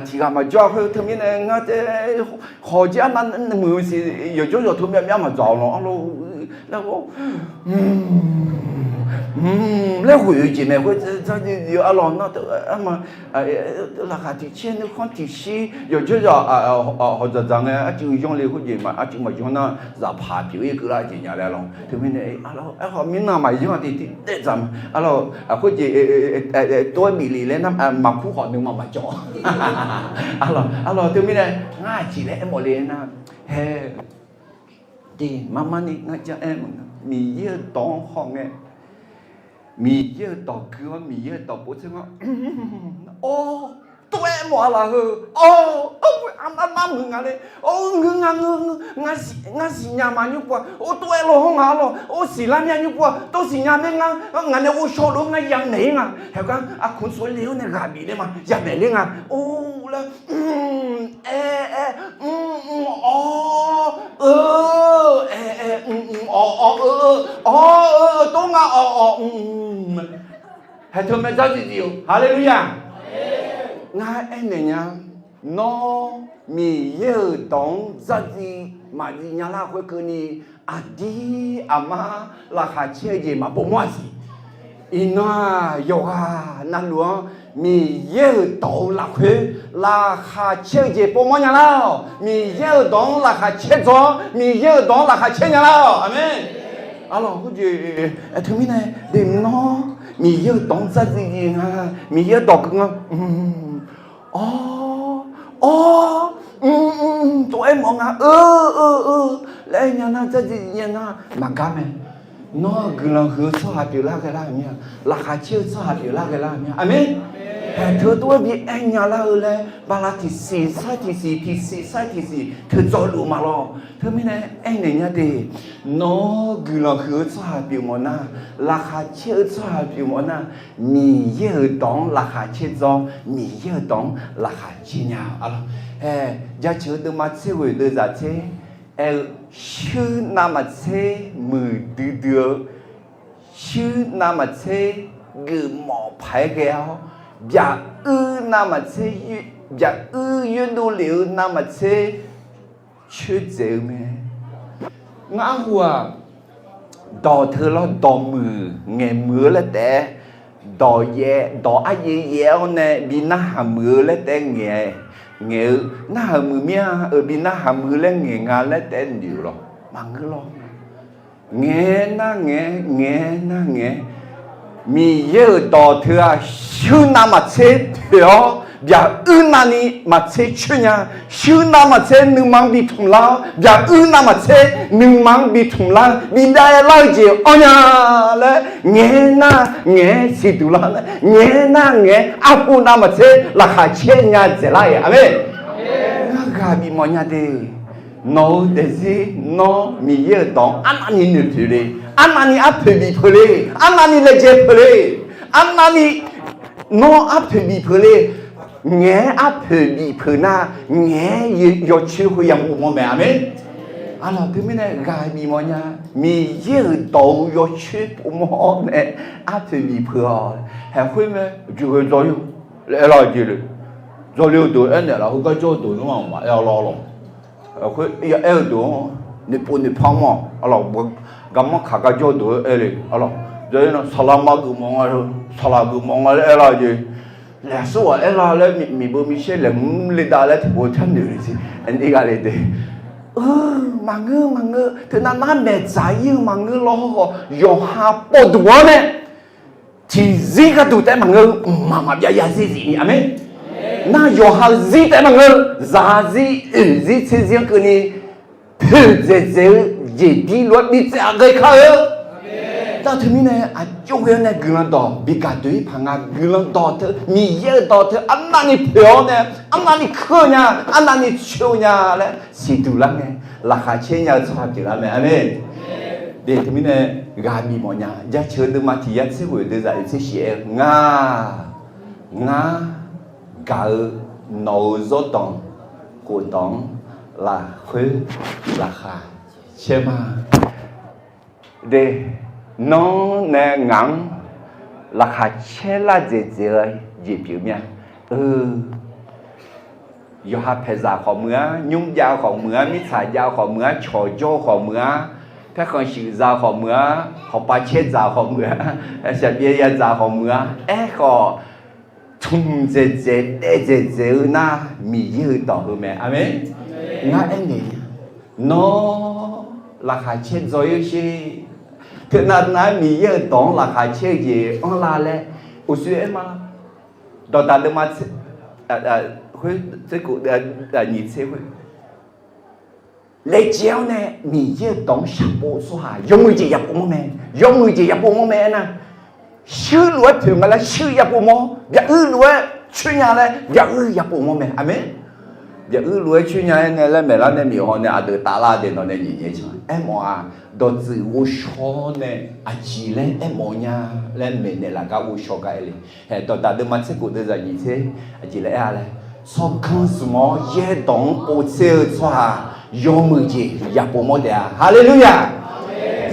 tiq ghaq maqjawr-a khoer teumirnae ngar taef-aer hawq jir arnav muiq-eu siq, yawqjawr yawqteu myavmyav maqdzawq-awq lawr, arlawr, laer ghoe-eu jeq mae khoer, arlawr, nar, laqkhaq tiq caer nuikhanr tiq shir yawqjawr yawq, hawq dzaqdzaq ngae arcuiv yanr le khoerjeq ma, arcuiv maqyanr nar zaqpaq pyeuf-ir keuvlar jeq nya laer lawr. Teumirnae, aerkhawf mirnan maqyanr tiqtiv daef dzaq ma, arlawr, khoerjeq tov-aer bif le laer nar maqkur khawf nuima maqcawv. Arlawr, teumirnae ngar aqjeq laer aermawf le nar, hae, de, mar mar ni ngar jar aer maqnga, Miqyaer-euq dawq-anr hawngae, Miqyaer-euq dawq gui-awr Miqyaer-euq dawq pov tser ngar, or, tov-aer mawf-a laf heu, or, armar bar muiq nga le, or, ngeur nga ngeur, ngar siqnya ma nymr pov-a, or, tov-aer law hawr nga lawr, or, siqlar mya nymr pov-a, tov siqnya mae ngar, ngaq nae ghovshaw lof-aer ngar yamaeq-ir nga, haeq gar aqkmq tsov le-awr nae ghaq bif ler ma, yamaeq ler nga, or, laer, aer, aer, mr, mr, awr, eu, aer, aer, mr, mr, awr, awr, eu, eu, awr, eu, eu, tov nga, awr, awr, mr, mr, haeq teu mae dzardziv dziv-eu, Haleluya! Ngar aernaeq nya, nawr Miqyaer-euq dawq-anr dzardziv maqdziv nya lar khoerkeuvni, aqdir aqmar laqkhaq caer-eu jeq maqpov mawr-a siq. Iqnan-aq, yawqghaq navluf-anr Miqyaer-euq dawq-eu lafkhoer laqkhaq caer-eu jeq pov mawr nya lar-awq. Miqyaer-euq dawq-anr laqkhaq caer dzaw-awr, Miqyaer-euq dawq-anr laqkhaq caer nya lar-awq. Aqmeq. Arlawq, khoerjeq, teumirnae, de nawr Miqyaer-euq dawq-anr dzardziv dziv nga, Miqyaer-euq dawq gui nga, awr, awr, mr, mr, mr, tov-aer mawf nga, eu, eu, eu, laer aer nya nar, dzardziv dziv nya nar, maqgar mae. Nawr guiqlanq huiq-eu tsawrhaq pyeuflar ghae lar-euq mir-a, laqkhaq caer-eu tsawrhaq pyeuflar ghae lar-euq mir-a. Aqmeq. Haeq teu tov-aer bi aer nya lar-eu laer, bala tiqsiq sar tiqsiq, tiqsiq sar tiqsiq teu dzawluf ma lawr. Teumirnae aernaeq nya de, nawr guiqlanq huiq-eu tsawrhaq pyeuf mawf nar, laqkhaq caer-eu tsawrhaq pyeuf mawf nar, Miqyaer-euq dawq-anr laqkhaq caer dzaw, Miqyaer-euq dawq-anr laqkhaq caer nya-a lawr. Haeq, jaceuq-eu deuvma tser ghoeq deuvzaq tser aer-eu, shuir navmaqtser muiqdui dui-eu, shuir navmaqtser geufmawf paq-aer ghae-awr, byaq uir navmaqtser, byaq uir yoerdov lef-eu navmaqtser coerdzaeq-eu mae. Ngar hu-aq, dawq teu lawr, dawqmuiq ngaeqmuiq-eu laer taef-aer, dawq yaev, dawq aryaev yaev-awr nae bi narhaq muiq-eu laer taef-aer ngaeq, ngaeq-eu narhaq muiq mir-a, euq bi narhaq muiq laer ngaeq nga laer taef-aer noeq-eu lawr, maqngeur lawr. Ngaeq nar ngaeq, ngaeq nar ngaeq. Miqyaer-euq dawq teu-aq, shuir navmaqtser toeq-awr, byaq uir navni maqtser coer nya. Shuir navmaqtser nuima-anr bi tmq lar-awr, byaq uir navmaqtser nuima-anr bi tmq lar-eu, bi daev lar-eu jeq anr nya laer, ngaeq nar ngaeq-aer siqduq lar nar, ngaeq nar ngaeq-aer arhu navmaqtser laqkhaq caer nya dzaeqlar-iq. Aqmeq. Ngar ghaq bifmawf nya de. Nawq-eu daefzir nawr Miqyaer-euq dawq-anr arnavni noeqpoeq le, arnavni arpoeq bif peuq le, arnavni laejae peuq le, arnavni nawr arpoeq bif peuq le. Ngaeq-aer arpoeq bif peuq nar, ngaeq-aer yawcoer khoer ya pov mawr mae. Aqmeq. Arlawq, teumirnae ghaq bifmawf nya. Miqyaer-euq dawq-eu yawcoer pov mawr-awr nae arpoeq bif peuq-awq. Haeq khoer mae, jeq ghae dzawr-ir laer aerlar-eu jeq le. Dzawrle-eu deuq aernaeq lafkhoer garjawr-eu deuq nmr-aq maqaer-awr lawr lawq. Khoer ya aer-eu deuq-anr noeqpov noeqpar mawr-awq. Arlawq, garmanr kaq garjawr-eu deuq-anr aer le. Arlawq, dzawrle nar saqlaq ma geufmawf nga, saqlaq geufmawf nga laer aerlar-eu jeq. Laeqhmq ghaq aerlar laer miqbeu miqshaer laeqhmq le dav laer tiqpov tar noeq le siq. Aqnyir ghaq le de. Maqngeur maqngeur, teunav nar maeqdzaq-ir-eu maqngeur lawr khawf, yawqha povduq-anr nae tiqzir gharduq taef-aer maqngeur, mqmaq maqbyav ya zir zif ni. Aqmeq. Nar yawqha-eu zir taef-aer maqngeur, zaqzir oeqzir tserzir-anr keuvni poeqdzaeq dzaeq-eu jeqdir lof-aer bidzaeq aqghae kar-eu. Nar teumirnae aqjox ghae-awr nae guiqlanq dawq bi gaq doe-ir paq nga. Guiqlanq dawq teu, Miqyaer-euq dawq teu arnavni poeq-awr nae, arnavni keuv-eu nya, arnavni coer-eu nya laer siqduq lar ngae, laqkhaq caer nya-eu tsawrhaq pyeuflar mae. Aqmeq. De teumirnae ghaq bifmawf nya. Jaceuq-eu deuvma tiq yar tser ghoeq deuvzaq oeq tser shif-aer-eu ngar, ngar gaq-eu nawq-eu zawrdanq khofdawq-anr lafkhoer laqkhaq caer ma. De, nawr nae ngaq-anr laqkhaq caer lar dzaeqdzaeq-eu jeq pyeuf mir-a. Eu, yawqha paeqzaq khawf meuq-ar, nymr jav khawf meuq-ar, mirtsaq jav khawf meuq-ar, cawqjawr khawf meuq-ar, paerkhanq shuif zaq khawf meuq-ar, hawqpav caer dzaq khawf meuq-ar, shaqbyaev ya dzaq khawf meuq-ar, aerkhawf, tmq dzaeqdzaeq daev dzaeqdzaeq-eu nar, Miqyaer-euq dawq heu mae. Aqmeq. Ngar aernaeq, nawr laqkhaq caer dzaw-ir sher. Teunav nav-aer Miqyaer-euq dawq-anr laqkhaq caer-eu jeq anrlar laer uqshoe aer ma. Dawqdaq deuvma khoer tser khof, nyiq tser khoer, laejae-awr nae Miqyaer-euq dawq-anr shaqpov-eu tsawrhaq yawmuiq jeq yapov mawr mae. Yawmuiq jeq yapov mawr mae aernar, shuir lof-aer poeq nga laer shuir yapov mawr, byaq uir lof-aer coer nya laer byaq uir yapov mawr mae. Aqmeq. Byaq uir lof-aer coer nya-aer nae laer maeqlar nae miqhaw nae aqdui taflar de nawq nae nyiq nyae can aermawf-aq, dawqtsuif ghovshaw nae aqjeq laer aermawf nya laer maeqnaeq laf gar ghovshaw gar aer le. Haeq dawqdaq deuvma tser khof deuvzaq nyiq tser aqjeq laer aer-a laer, tsawrganr zmq-awr yaerdawq-anr povtser-eu tsawrhaq yawmuiq jeq yapov mawr taef-a. Haleluya!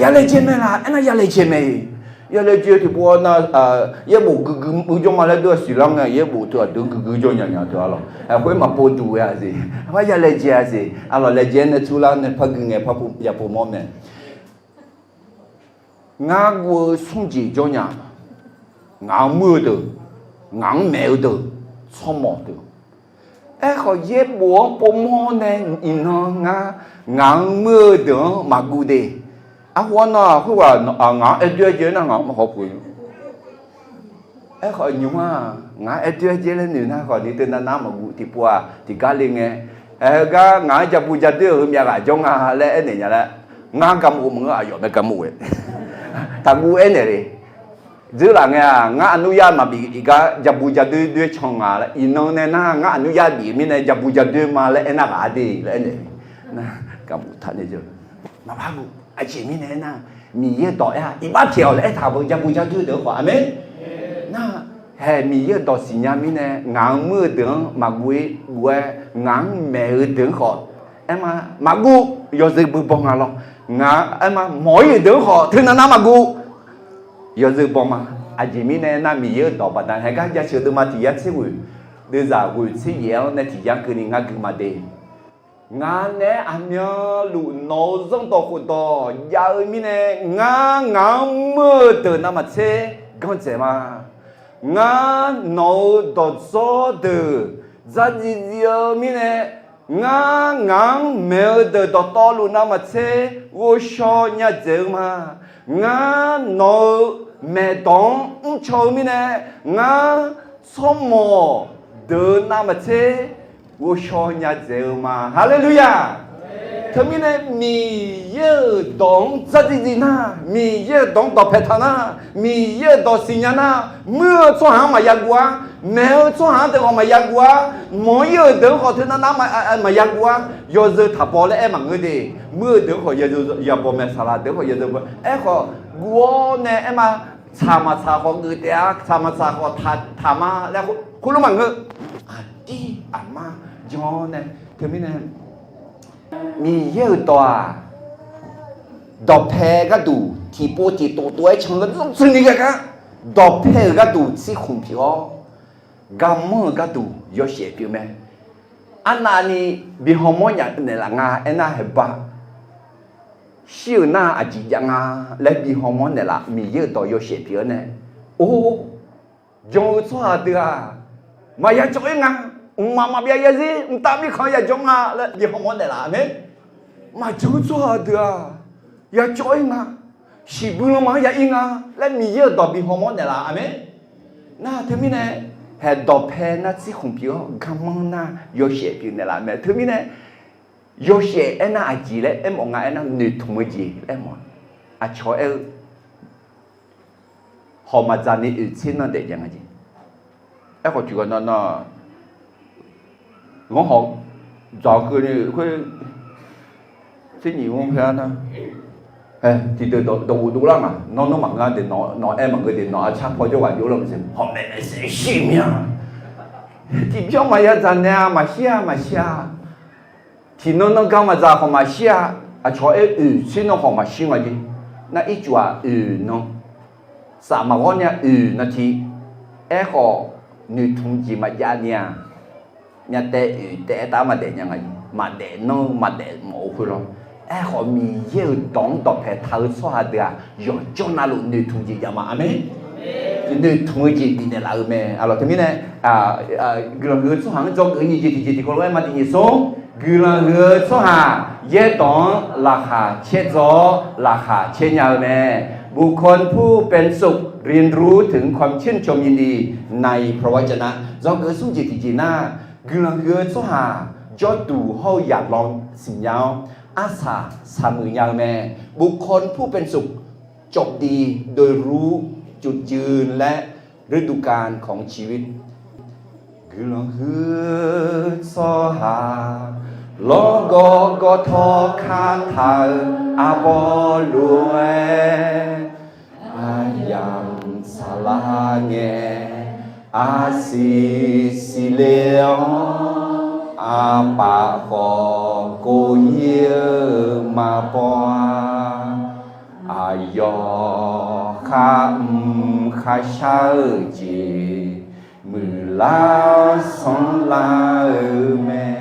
Yalaejae mae laq? Aernar yalaejae mae. Yalaejae tiqpov-a nar, yaerbof guiqguiq jawr ma laer dur-a siqlar ngae, yaerbof teu aqdui guiqguiq jawr nya nya teu-a lawq. Khoer maqpov duq ghae-a siq. Aqpar yalaejae-a siq. Aqlawq laejae nae turlar nae par gui ngae par yapov mawr mae. Ngar guv-eu smr jeq jawr nya. Ngaq-anr muir-eu deuq, ngaq-anr maeq-eu deuq, tsawrmawq deuq. Aerkhawf yaerbof-anr povmawr nae iqnan ngar, ngaq-anr muir-eu deuq-anr maqguv de. Arhu-anr nar khoerghaq ngaq-anr aer doer-aer jae nar ngaq-anr maqhaw puq. Aerkhawf nymr-aq, ngaq-anr aer doer-aer jae laer noeq nar khawf ni teunav nar maqguv tiqpov-aq tiqgar le ngae. Aer heugar ngaq-anr jabu jadoer-euq heumyav ghaq jawr nga laer aernaeq nya laer, ngar garmaf maqngeur, aqyawf mae garmaf ghae. Taqguv aernaeq le. Dzeurlaf ngae-aq, ngar aqnuryar maqbif iqgar jabu jadoer doer can nga laer, iqnan nae nar ngar aqnuryar bif mirnae jabu jadoer ma laer aernar ghaq-a de laer aernaeq. Nar, garmaf taq nae jawr. Maqpar guv. Aqjeq mirnae aernar, Miqyaer dawq aer-a, iqbax pyaeq-awq laer aertaq beu jabu jadoer deuq-anr khawf. Aqmeq. Nar, haeq Miqyaer-euq dawq siqnya mirnae ngaq-anr muir-eu deuq-anr maqguv-ir guv-aer, ngaq-anr maeq-eu deuq-anr khawf aerma maqguv. Yawzeu beu baw nga lawr. Ngaq aerma mawq-ir-euq deuq-anr khawf teunav nar maqguv. Yawzeu baw ma. Aqjeq mirnae aernar, Miqyaer-euq dawq baqda haeq gar jaceuq deuvma tiq yar tser ghoeq, deuvzaq ghoeq tser yaef-anr nae tiq yar keuvni ngar gui ma de. Ngaq naeq-aer aqmyanluf nawq-eu zanrdawq khofdawq jav-eu mirnae, ngar ngaq-anr muir-eu deuq navmaqtser ganrdzaeq ma. Ngar nawq-euq dawqdzawr deuq dzardziv dziv-eu mirnae, Ngar ngaq-anr maeq-eu deuq dawqtawvluf navmaqtser ghovshaw nya dzaeq-eu ma. Ngar nawq-euq maeqdawq-anr mrcaw-eu mirnae, ngar tsawrmawq deuq-eu navmaqtser ghovshaw nya dzaeq-eu ma. Haleluya! Teumirnae Miqyaer-euq dawq-anr dzardziv dziv nar, Miqyaer-euq dawq-anr dawqpae taq nar, Miqyaer-euq dawq siqnya nar, muir-eu tsawrhaq-anr maqya guv-ar, maeq-eu tsawrhaq-anr deuq khawf maqya guv-ar, mawq-ir-euq deuq-anr khawf teunav nar maqya guv-ar, yawzeu taq baw laer aer maqngeur de. Muir-eu deuq-anr khawf yawzeu ya baw mae, saqlaq deuq-anr khawf yawzeu baw. Aerkhawf guv-awr nae aer ma, tsaq maqtsaq khawf geuf taef-a, tsaq maqtsaq khawf taq ma laer khoerlof maqngeur. Aqdir aqmar jan-awr nae, teumirnae Miqyaer-euq dawq-aq, dawqpae gharduq tiqpov tiqtof tov-aer can-eu zanrtsuini ghae gar, dawqpae-euq gharduq tsirkhmq pyeuf-awr, garmanr-eu gharduq yawshaef pyeuf mae. Arnavni bi hawmawr nya naeqlaf nga aernar haeqba, shir-euq nar aqjeq jav nga laer bi hawmawr naeqlaf Miqyaer-euq dawq yawshaef pyeuf-awr nae, or, jan-eu tsawrhaq deuq-aq, maqya cawv-ir nga. Mqmaq maqbyav ya zir, mqtav mirkhanq ya jawr nga laer bi hawmawr naeqlaf. Aqmeq. Maqjan-eu tsawrhaq deuq-aq, ya cawv-ir nga. Shiqbuir lanma-anr ya ir nga laer Miqyaer-euq dawq bi hawmawr naeqlaf. Aqmeq. Nar teumirnae, haeq dawqpae nar tsirkhmq pyeuf-awr, garmanr nar yawshaef pyeuf naeqlaf mae. Teumirnae, yawshaef aernar aqjeq laer aermawf nga aernar, noeqtmq-eu jeq laer aermawf-a. Aqcawq aer-eu, hawq maqdzaq ni oeq tser nan daef jav nga jeq. Aerkhawf tiqghaq nan nan, ghanr hawq dzaq keuvni khoer, tser nyiq mr khoer-a nar, tiqdeuq dawqghof dovlar nga. Nawr nawr maqngeur de, nawq aer maqngeur de, nawq arcar paw jawrghaq jov lar maqsiq, hawq maeqmaeq saef shir mir-a. Tiqbyan maqya dzaq naeq-a, maqshir-a, maqshir-a. Tiqnan nan gar maqdzaq khawf maqshir-a. Aqcawq aer oeq tser nan khawf maqshir nga jeq. Nar ircuf-aq oeq nan, saf maqghawr nya oeq nan tiq. Aerkhawf noeqtmq jeq maqjav ni-aq, myavtaev oeq taev-aer taf maqdaef nya nga. Maqdaef nanr-eu maqdaef mawf-eu khoer lawr. Aerkhawf Miqyaer-euq dawq-anr dawqpae taq-eu tsawrhaq deuq-aq, yawqjawr navluf noeqtmq jeq jav ma. Aqmeq. Noeqtmq-eu jeq bifnaeq laf-eu mae. Aqlawq teumirnae, guiqlanq huiq-eu tsawrhaq-anr dzawgeuf nyiq jeq tiqjeq tiqkawv lof-aer ma, tiq nyiq smr. Guiqlanq huiq-eu tsawrhaq yaerdawq-anr laqkhaq caer dzaw-awr laqkhaq caer nya-eu mae. บุคคลผู้เป็นสุข เรียนรู้ถึงความชื่นชมยินดี ในพระวจนะ. Dzawgeuf smr jeq tiqjeq nar, guiqlanq huiq-eu tsawrhaq jawrduq hawr-eu yaqlan siqnya-awr, arsaq saqmuiq nya-eu mae. บุคคลผู้เป็นสุข จบดี โดยรู้จุดยืนและฤดูกาลของชีวิต. Guiqlanq huiq-eu tsawrhaq lawrgawv gawvtawv kataq-eu arbawr lof-aer, aryamq saflar ngae, arsiq siqle-awr, arpaf khawf kov-ir-eu maqbaw-a. Aqyawf kharmq kharshar-eu jeq, muiqlar sanrlar-eu mae.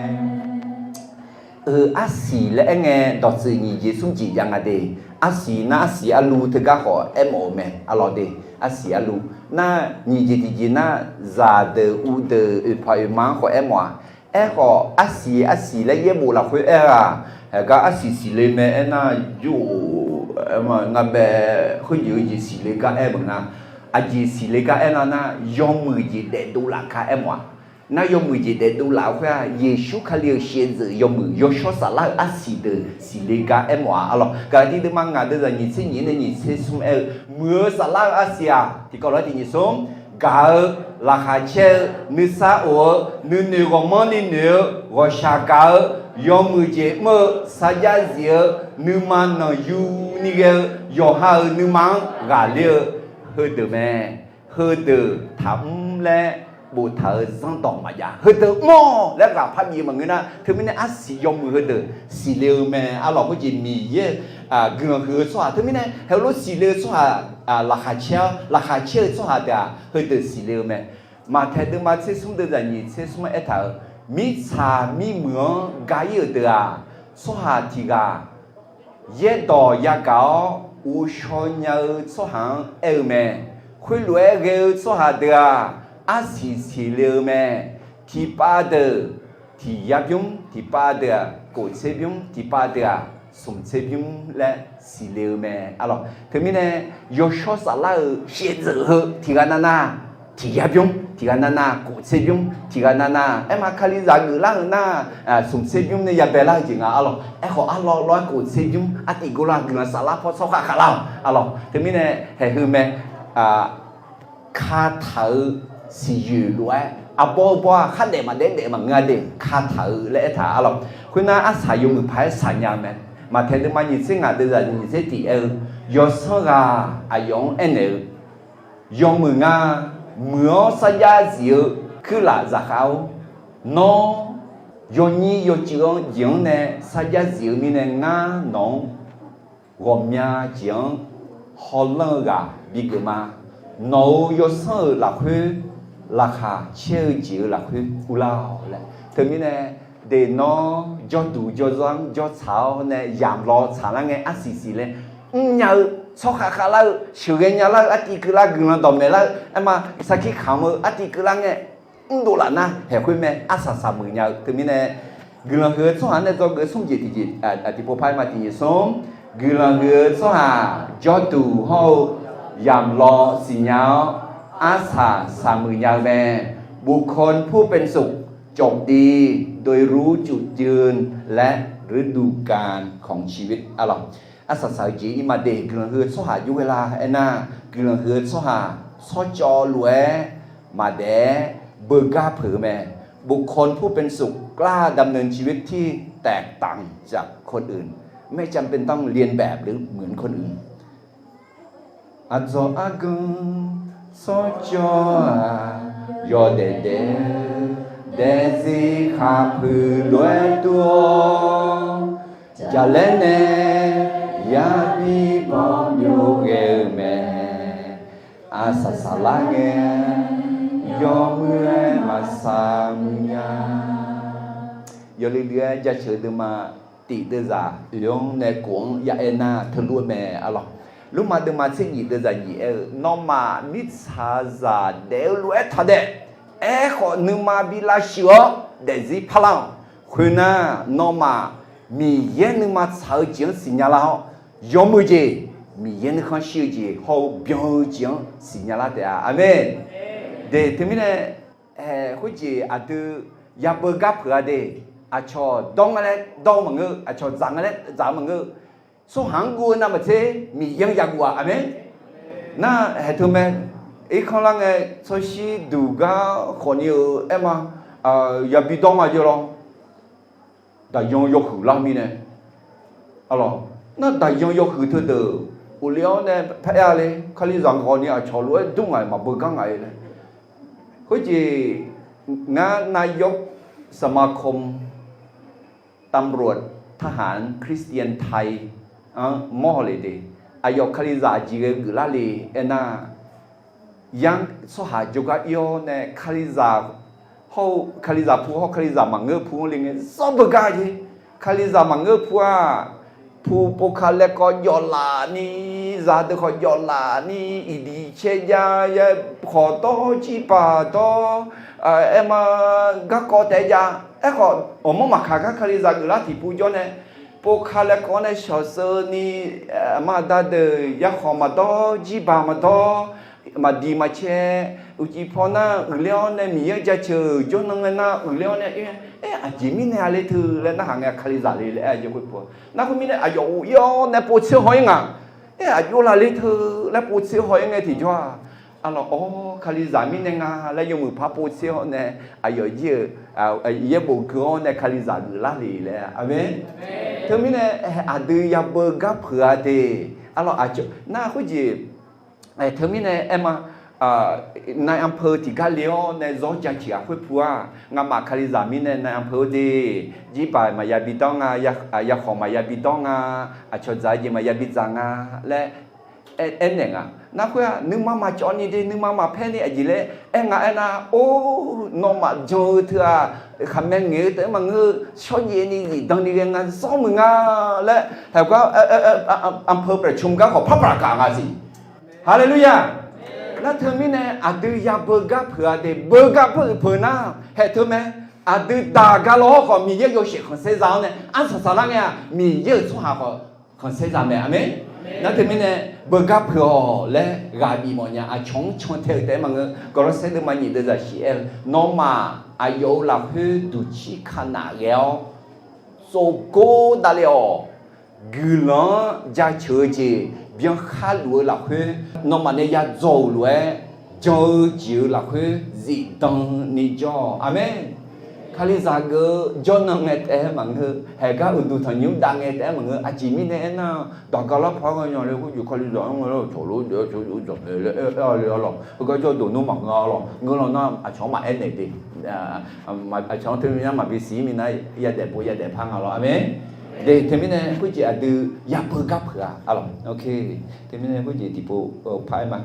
Eu, arsiq laer aerngae dawqtsuif nyiq jeq smr jeq jav nga de. Arsiq nar arsiq arlu teugar khawf aermawf-eu mae. Arlawq de, arsiq arlu nar nyiq jeq tiqjeq nar, zaqdeuq uvdeuq oeqpaq oeqma-anr khawf aermawf-aq. Aerkhawf arsiq arsiq laer yaerbof lafkhoer aer-aq, heugar arsiq siqle mae aernar, jur-o, aerma ngar bae, khoerjeq-eu jeq siqle gar aer maqnga. Aqjeq siqle gar aernar nar, yawmuiq jeq daefdov laf gar aermawf-aq. Nar yawmuiq jeq daefdov laf-eu khoer-aq, Yeqsur Kali-euq shieqzeuq yawmuiq yawshawr saflar-euq arsiq deuq siqle gar aermawf-aq. Arlawq, Gaqlaqtiv deuvma ngaq deuvzaq nyiq tser nyiq nae nyiq tser smr aer-eu, muiq-eu saflar-eu arsiq-aq tiqkawv lof-aer tiq nyiq smr. Gaq-eu, laqkhaq caer-eu, nuisar of-eu, nuinoeq ghawqmanrni noeq-eu, ghawqshaq gaq-eu, yawmuiq jeq mr-eu, sarjax zif-eu, nuima nanqyuni ghae-eu, yawqha-euq nuima-anr ghaqler-eu, heudeuq mae. Heudeuq taqmr laer boftaq-euq zanrdawq maqjav. Heudeuq mr-awq laer ghaq parbi-eu maqngeur nar, teumirnae arsiq yawmuiq heudeuq siqle-eu mae. Arlawq khoerjeq Miqyaer guiqlanq huiq-eu tsawrhaq teumirnae heulof siqle-eu tsawrhaq, laqkhaq caer-awr laqkhaq caer-eu tsawrhaq deuq-aq heudeuq siqle-eu mae. Maqtaeq deuvma tser smr deuvzaq nyiq tser smr aertaq-euq, mirtsaq mirmuiq-anr ga-ir-euq deuq-aq, tsawrhaq tiq ghaq yaerdawq yagaq-awr ghovshaw nya-eu tsawrhaq-anr aer-eu mae. Khoerlof-aer ghae-eu tsawrhaq deuq-aq, arsiq siqle-eu mae. Tiqpav deuq tiq yar bymr, tiqpav deuq-aq kof tser bymr, tiqpav deuq-aq smq tser bymr laer siqle-eu mae. Arlawq, teumirnae yawshawr saflar-euq shaevdzeuf heu tiq ghaq navnav tiq yar bymr, tiq ghaq navnav kof tser bymr, tiq ghaq navnav aerma Kalizaq geuflar-eu nar, smq tser bymr nae yabae lar-eu jeq nga. Arlawq, aerkhawf arlawr lawr-aer kof tser bymr artiv guvlar guiqlanq saflar paw tsawrkhav khavlar-awq. Arlawq, teumirnae haeq heu mae, kataq-eu siqyoeq lof-aer arbawr-eu bawr-aq khardaef maqdaef daef maqngeur-a de, kataq-eu laer aertaq. Arlawq, khoernar arsaq yawmuiq paq-aer saqnya-eu mae. Maqtaeq deuvma nyiq tser ngaq deuvzaq nyiq tser tiq aer-eu, yawsanr ghaq aqyawf-anr aernaeq-eu, yawmuiq nga. Muiq-awr sarjax zif-eu kuirlaf zaqkhav-or, nawr yawnyir yawcuiv-anr jeq-anr nae sarjax zif-eu mirnae ngar nawq-anr ghawqmya jeq-anr hawlanr-eu ghaq bigeuf ma. Nawq-euq yawsanr-euq lafkhoer laqkhaq caer-eu jeq-euq lafkhoer urlar-awq laer. Teumirnae, deq nawr jawrduq jawrzanr jawrtsaq-awr nae yamq law tsaqlar ngae arsiq siq laer mrnya-eu, tsawrkhav khavlar-eu, sheuqghae nyalar-eu, artiv keuvlar guiqlanq dawqmaeq lar-eu, aerma sarkir kamq-eu artiv keuvlar ngae mrdov laf nar haeq khoer mae, arsaq saqmuiq nya-eu. Teumirnae guiqlanq huiq-eu tsawrhaq nae dzawgeuf smr jeq tiqjeq, tiqpov par-aer ma tiqnyiq smr, guiqlanq huiq-eu tsawrhaq jawrduq hawr-eu yamq law siqnya-awr arsaq saqmuiq nya-eu mae. บุคคลผู้เป็นสุข จบดี โดยรู้จุดยืน และฤดูกาลของชีวิต Arlawq, arsaq saq-eu jeq ir ma de. Guiqlanq huiq-eu tsawrhaq jov ghae la aernar, guiqlanq huiq-eu tsawrhaq tsawrcawv lof-aer maqdaef-aer beugar peuq-eu mae. บุคคลผู้เป็นสุข กล้าดำเนินชีวิตที่แตกต่างจากคนอื่น ไม่จำเป็นต้องเลียนแบบหรือเหมือนคนอื่น Aqdzawq argan tsawrcawv-aq, yawdaef daef-eu daefzir khaqpuiq lof-aer dur-awr, jaqlaer nae yabi bawmyov ghae-eu mae. Arsaq saqlar ngae, yawmuiq-aer maqsaq muiq nya. Yawluiv luiv-aer jaceuq-eu deuvma tif deuvzaq oeq-anr nae kof-anr ya aer nar teulof-aer mae. Arlawq, Lormav deuvma tser nyiq deuvzaq nyiq aer-eu, nawmaf mirtsaqzaq daef-eu lof-aer taq daef. Aerkhawf nuima bi lavshuif-awr daefzir parlar-awq. Khoernar, nawmaf Miqyaer nuima tsaq-eu jeq-anr siqnya lar-awr, yawmuiq jeq, Miqyaer nuikhanr shir-eu jeq hawr-eu byan-eu jeq-anr siqnya lar taef-a. Aqmeq. De, teumirnae, khoerjeq aqdui yabeu gar peuq-a de. Aqcawq dawr nga laer dawr-eu maqngeur, aqcawq dzaq nga laer dzaq-eu maqngeur. Tsawrhaq-anr guv-eu navmaqtser Miqyaer-anr yaguv-a. Aqmeq. Nar haeq teu mae. Irkanr lar ngae, tsawrshir duq gar khawf ni-euq aer ma, yabi dawr nga jeq lawr. Daqyan yawhuiq lar mirnae, arlawq, nar daqyan yawhuiq teudeuq uqle-awr nae par aer-a le. Kalizaq ghawq ni aqcawq lof-aer dur ngaq-iq maqbeugar ngaq-iq laer. Khoerjeq ngar นายกสมาคมตำรวจทหารคริสเตียนไทย anr mawr haw le de. Aqyawf Kalizaq aqjeq ghae geuflar le aernar, yanr tsawrhaq jawrgar ir-awr nae Kalizaq hawr-eu, Kalizaq pu hawr Kalizaq maqngeur pu-anr le ngae zawr beugar jeq. Kalizaq maqngeur pu-aq, pu povka laer kawv jawvlaf ni, zaqdeuq khawf jawvlaf ni, iqdiq caer jav yaer khawf dawr jirbaq dawr, aer ma, garkawv taef jav. Aerkhawf ghawqmanr maqkaq gar Kalizaq geuflar tiqpov jawr nae, povka laer kawv-awr nae shawqsheu ni, aqma aqda deuq yarkhawf maqdawr, jirbaq maqdawr, maqdiq maqcae, uqcif paw nar uiqler-awr nae Miqyaer-anr jaceuq jawrnan ngae nar uiqler-awr nae, aer, aqjeq mirnae-a le teu laer narhaq ngae Kalizaq le laer aer-a jeq khoer pu-a. Nar khoermirnae aqyawf uq ir-awr nae povtser haw-ir ngaq. Aer, aqjox laf le teu laer povtser haw-ir ngae tiqjawr-aq, arlawq, awr, Kalizaq mirnae nga laer yawmuiq par povtser hawr nae, aqyawf jir-euq yaerbof gui-awr nae Kalizaq geuflar le laer-a. Aqmeq. Teumirnae aqdui yabeu gar peuq-a de. Arlawq, aqcawq nar khoerjeq, teumirnae aer ma, นายอำเภอ tiqgar le-awr nae zawr jaceuq-aq khoer pu-aq, ngamaf Kalizaq mirnae นายอำเภอ de, jirbaq maqya bi dawr nga, yakhawf maqya bi dawr nga, aqcawq dzaq-eu jeq maqya bi dzaq nga laer aernaeq nga. Nar khoer-aq nuima maqcawv ni de, nuima maqpaer ni aqjeq laer aer nga aernar, or, nawmaf jan-eu teu-aq, khaqmae ngaeq-eu taef-aer maqngeur-eu shawrjaev ni zifdan ni ghae nga zawr muiq nga laer, haiq gar อำเภอ ประชุม gar khawf parpaq kaq nga siq. Haleluya! Nar teumirnae aqdui yabeu gar peuq-a de, beugar peuq peuq nar haeq teu mae. Aqdui daq gar lawr khawf Miqyaer yawshaef khanqsaer za-awr nae arsaq saqlar ngae-aq, Miqyaer-euq tsawrhaq khawf khanqsaer za mae. Aqmeq. Nar teumirnae beugar peuq-awq laer ghaq bif mawf nya. Aqcawq-anr cantae-eu taef-aer maqngeur. Gawrlawrsaer deuvma nyiq deuvzaq shif-aer-eu, nawmaf aqyawf-euq lafkhoer duqcir ka naf ghae-awr tsovgor davle-awq. Guiqlanq-anr jaceuq-eu jeq byankhar luf-eu lafkhoer, nawmaf nae yadzaw-euq lof-aer jan-eu jeq-euq lafkhoer zifdan ni jawr-awq. Aqmeq. Kalizaq geuf-eu jawrnan ngae taef-aer maqngeur. Haeqgar uqduq tanqnymr dav ngae taef-aer maqngeur. Aqjeq mirnae aernar, daqga larpaq-aer ghae nya le khoerjeq kalizaq-anr ngae lar cawq lof-aer cawq lof-aer dzawq mae laer aer-awr le-awr lawq. Heugar jawrduq nmr maqngeur-awr lawq. Ngeur lan nar aqcawq-anr maqaer naeq de. Aqcawq-anr teumirnae maqbi siq-ir minav yadaef pov yadaef par nga lawr. Aqmeq. De teumirnae khoerjeq aqdui yabeugar peuq-a. Teumirnae khoerjeq tiqpov par-aer ma.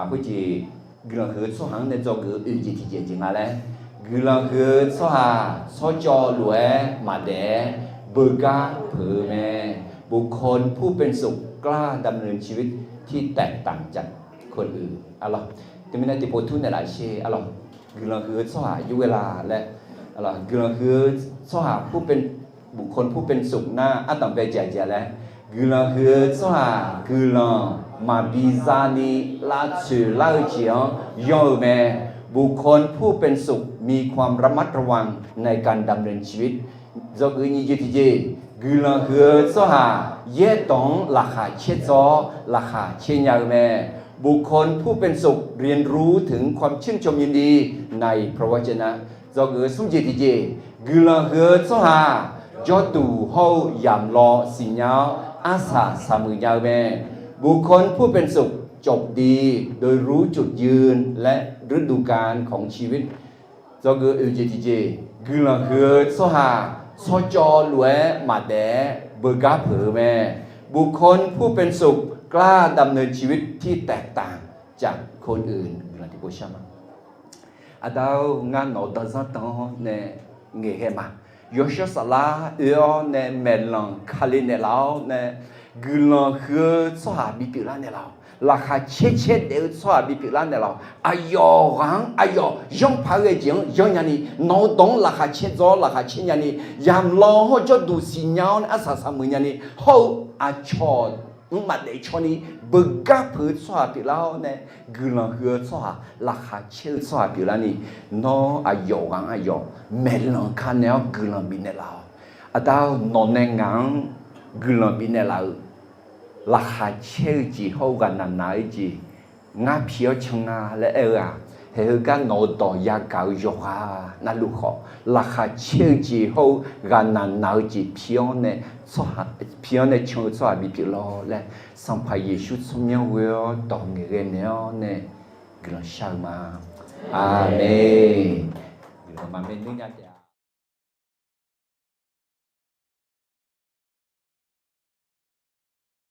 Khoerjeq guiqlanq huiq-eu tsawrhaq-anr nae dzawgeuf-eu oeq jeq tiqjeq jeq nga laer, guiqlanq huiq-eu tsawrhaq tsawrcawv lof-aer maqdaef-aer beugar peuq-eu mae. บุคคลผู้เป็นสุข กล้าดำเนินชีวิตที่แตกต่างจากคนอื่น Teumirnae tiqpov tur naeqlaf sher-a lawq. Guiqlanq huiq-eu tsawrhaq yur ghae la laer, guiqlanq huiq-eu tsawrhaq ผู้เป็น- บุคคลผู้เป็นสุข nar ardanq bae jaqjaq laer, guiqlanq huiq-eu tsawrhaq guiqlanq maqbi zani lavtsoeq lar-eu jeq-anr yanr-eu mae. บุคคลผู้เป็นสุข มีความระมัดระวังในการดำเนินชีวิต Dzawgeuf nyiq jeq tiqjeq, guiqlanq huiq-eu tsawrhaq yaerdawq-anr laqkhaq caerdzaw-awr laqkhaq caer nya-eu mae. บุคคลผู้เป็นสุข เรียนรู้ถึงความชื่นชมยินดีในพระวจนะ Dzawgeuf smr jeq tiqjeq, guiqlanq huiq-eu tsawrhaq jawrduq hawr-eu yamq law siqnya-awr arsaq saqmuiq nya-eu mae. บุคคลผู้เป็นสุข จบดี โดยรู้จุดยืนและฤดูกาลของชีวิต Dzawgeuf oeq jeq tiqjeq, guiqlanq huiq-eu tsawrhaq tsawrcawv lof-aer maqdaef-aer beugar peuq-eu mae. บุคคลผู้เป็นสุข กล้าดำเนินชีวิตที่แตกต่างจากคนอื่น Aqda-or, ngar nawq-eu danzanr dan-awr nae ngaeqghae ma. Yawshawr saflar oe-awr nae maeqlanq kale naeqlaf-awr nae, guiqlanq huiq-eu tsawrhaq bipyeuf lar naeqlaf-awq. Laqkhaq caer caer daef-eu tsawrhaq bipyeuf lar naeqlaf-awq. Aqyawf ghaq-anr aqyawf yanrpaq-aer ghae jeq-anr yanr nyani, nawq-eu dawq-anr laqkhaq caerdzaw-awr laqkhaq caer nyani, yamq law hawr jawrduq siqnya-awr nae arsaq saqmuiq nyani, hawr-eu aqcawq-anr maqdaef caw ni beugar peuq-eu tsawrhaq pyeuflar-awr nae, guiqlanq huiq-eu tsawrhaq laqkhaq caer-eu tsawrhaq pyeuflar ni, nawr aqyawf ghaq-anr aqyawf maeqlanq ka naeq-awr guiqlanq bifnaeq laf-awq. Aqda-or, nawq nae ngaq-anr guiqlanq bifnaeq laf-euq laqkhaq caer-eu jeq hawr-eu ghaqnaq naq-eu jeq ngar pi-awr can nga laer aer-eu-aq, haeq heugar nawq-eu dawq yagaq-eu yawqghaq navluf khawf, laqkhaq caer-eu jeq hawr-eu ghaqnaq naq-eu jeq pi-awr nae can-eu tsawrhaq bipyeuf lawr laer, Sanqpaq Yeqsur tsawrmyanr ghoe-awr dawq ngaeqghae naeq-awr nae guiqlanq shar-eu ma. Aqmeq. Guiqlanq maqmae nuir nya taef.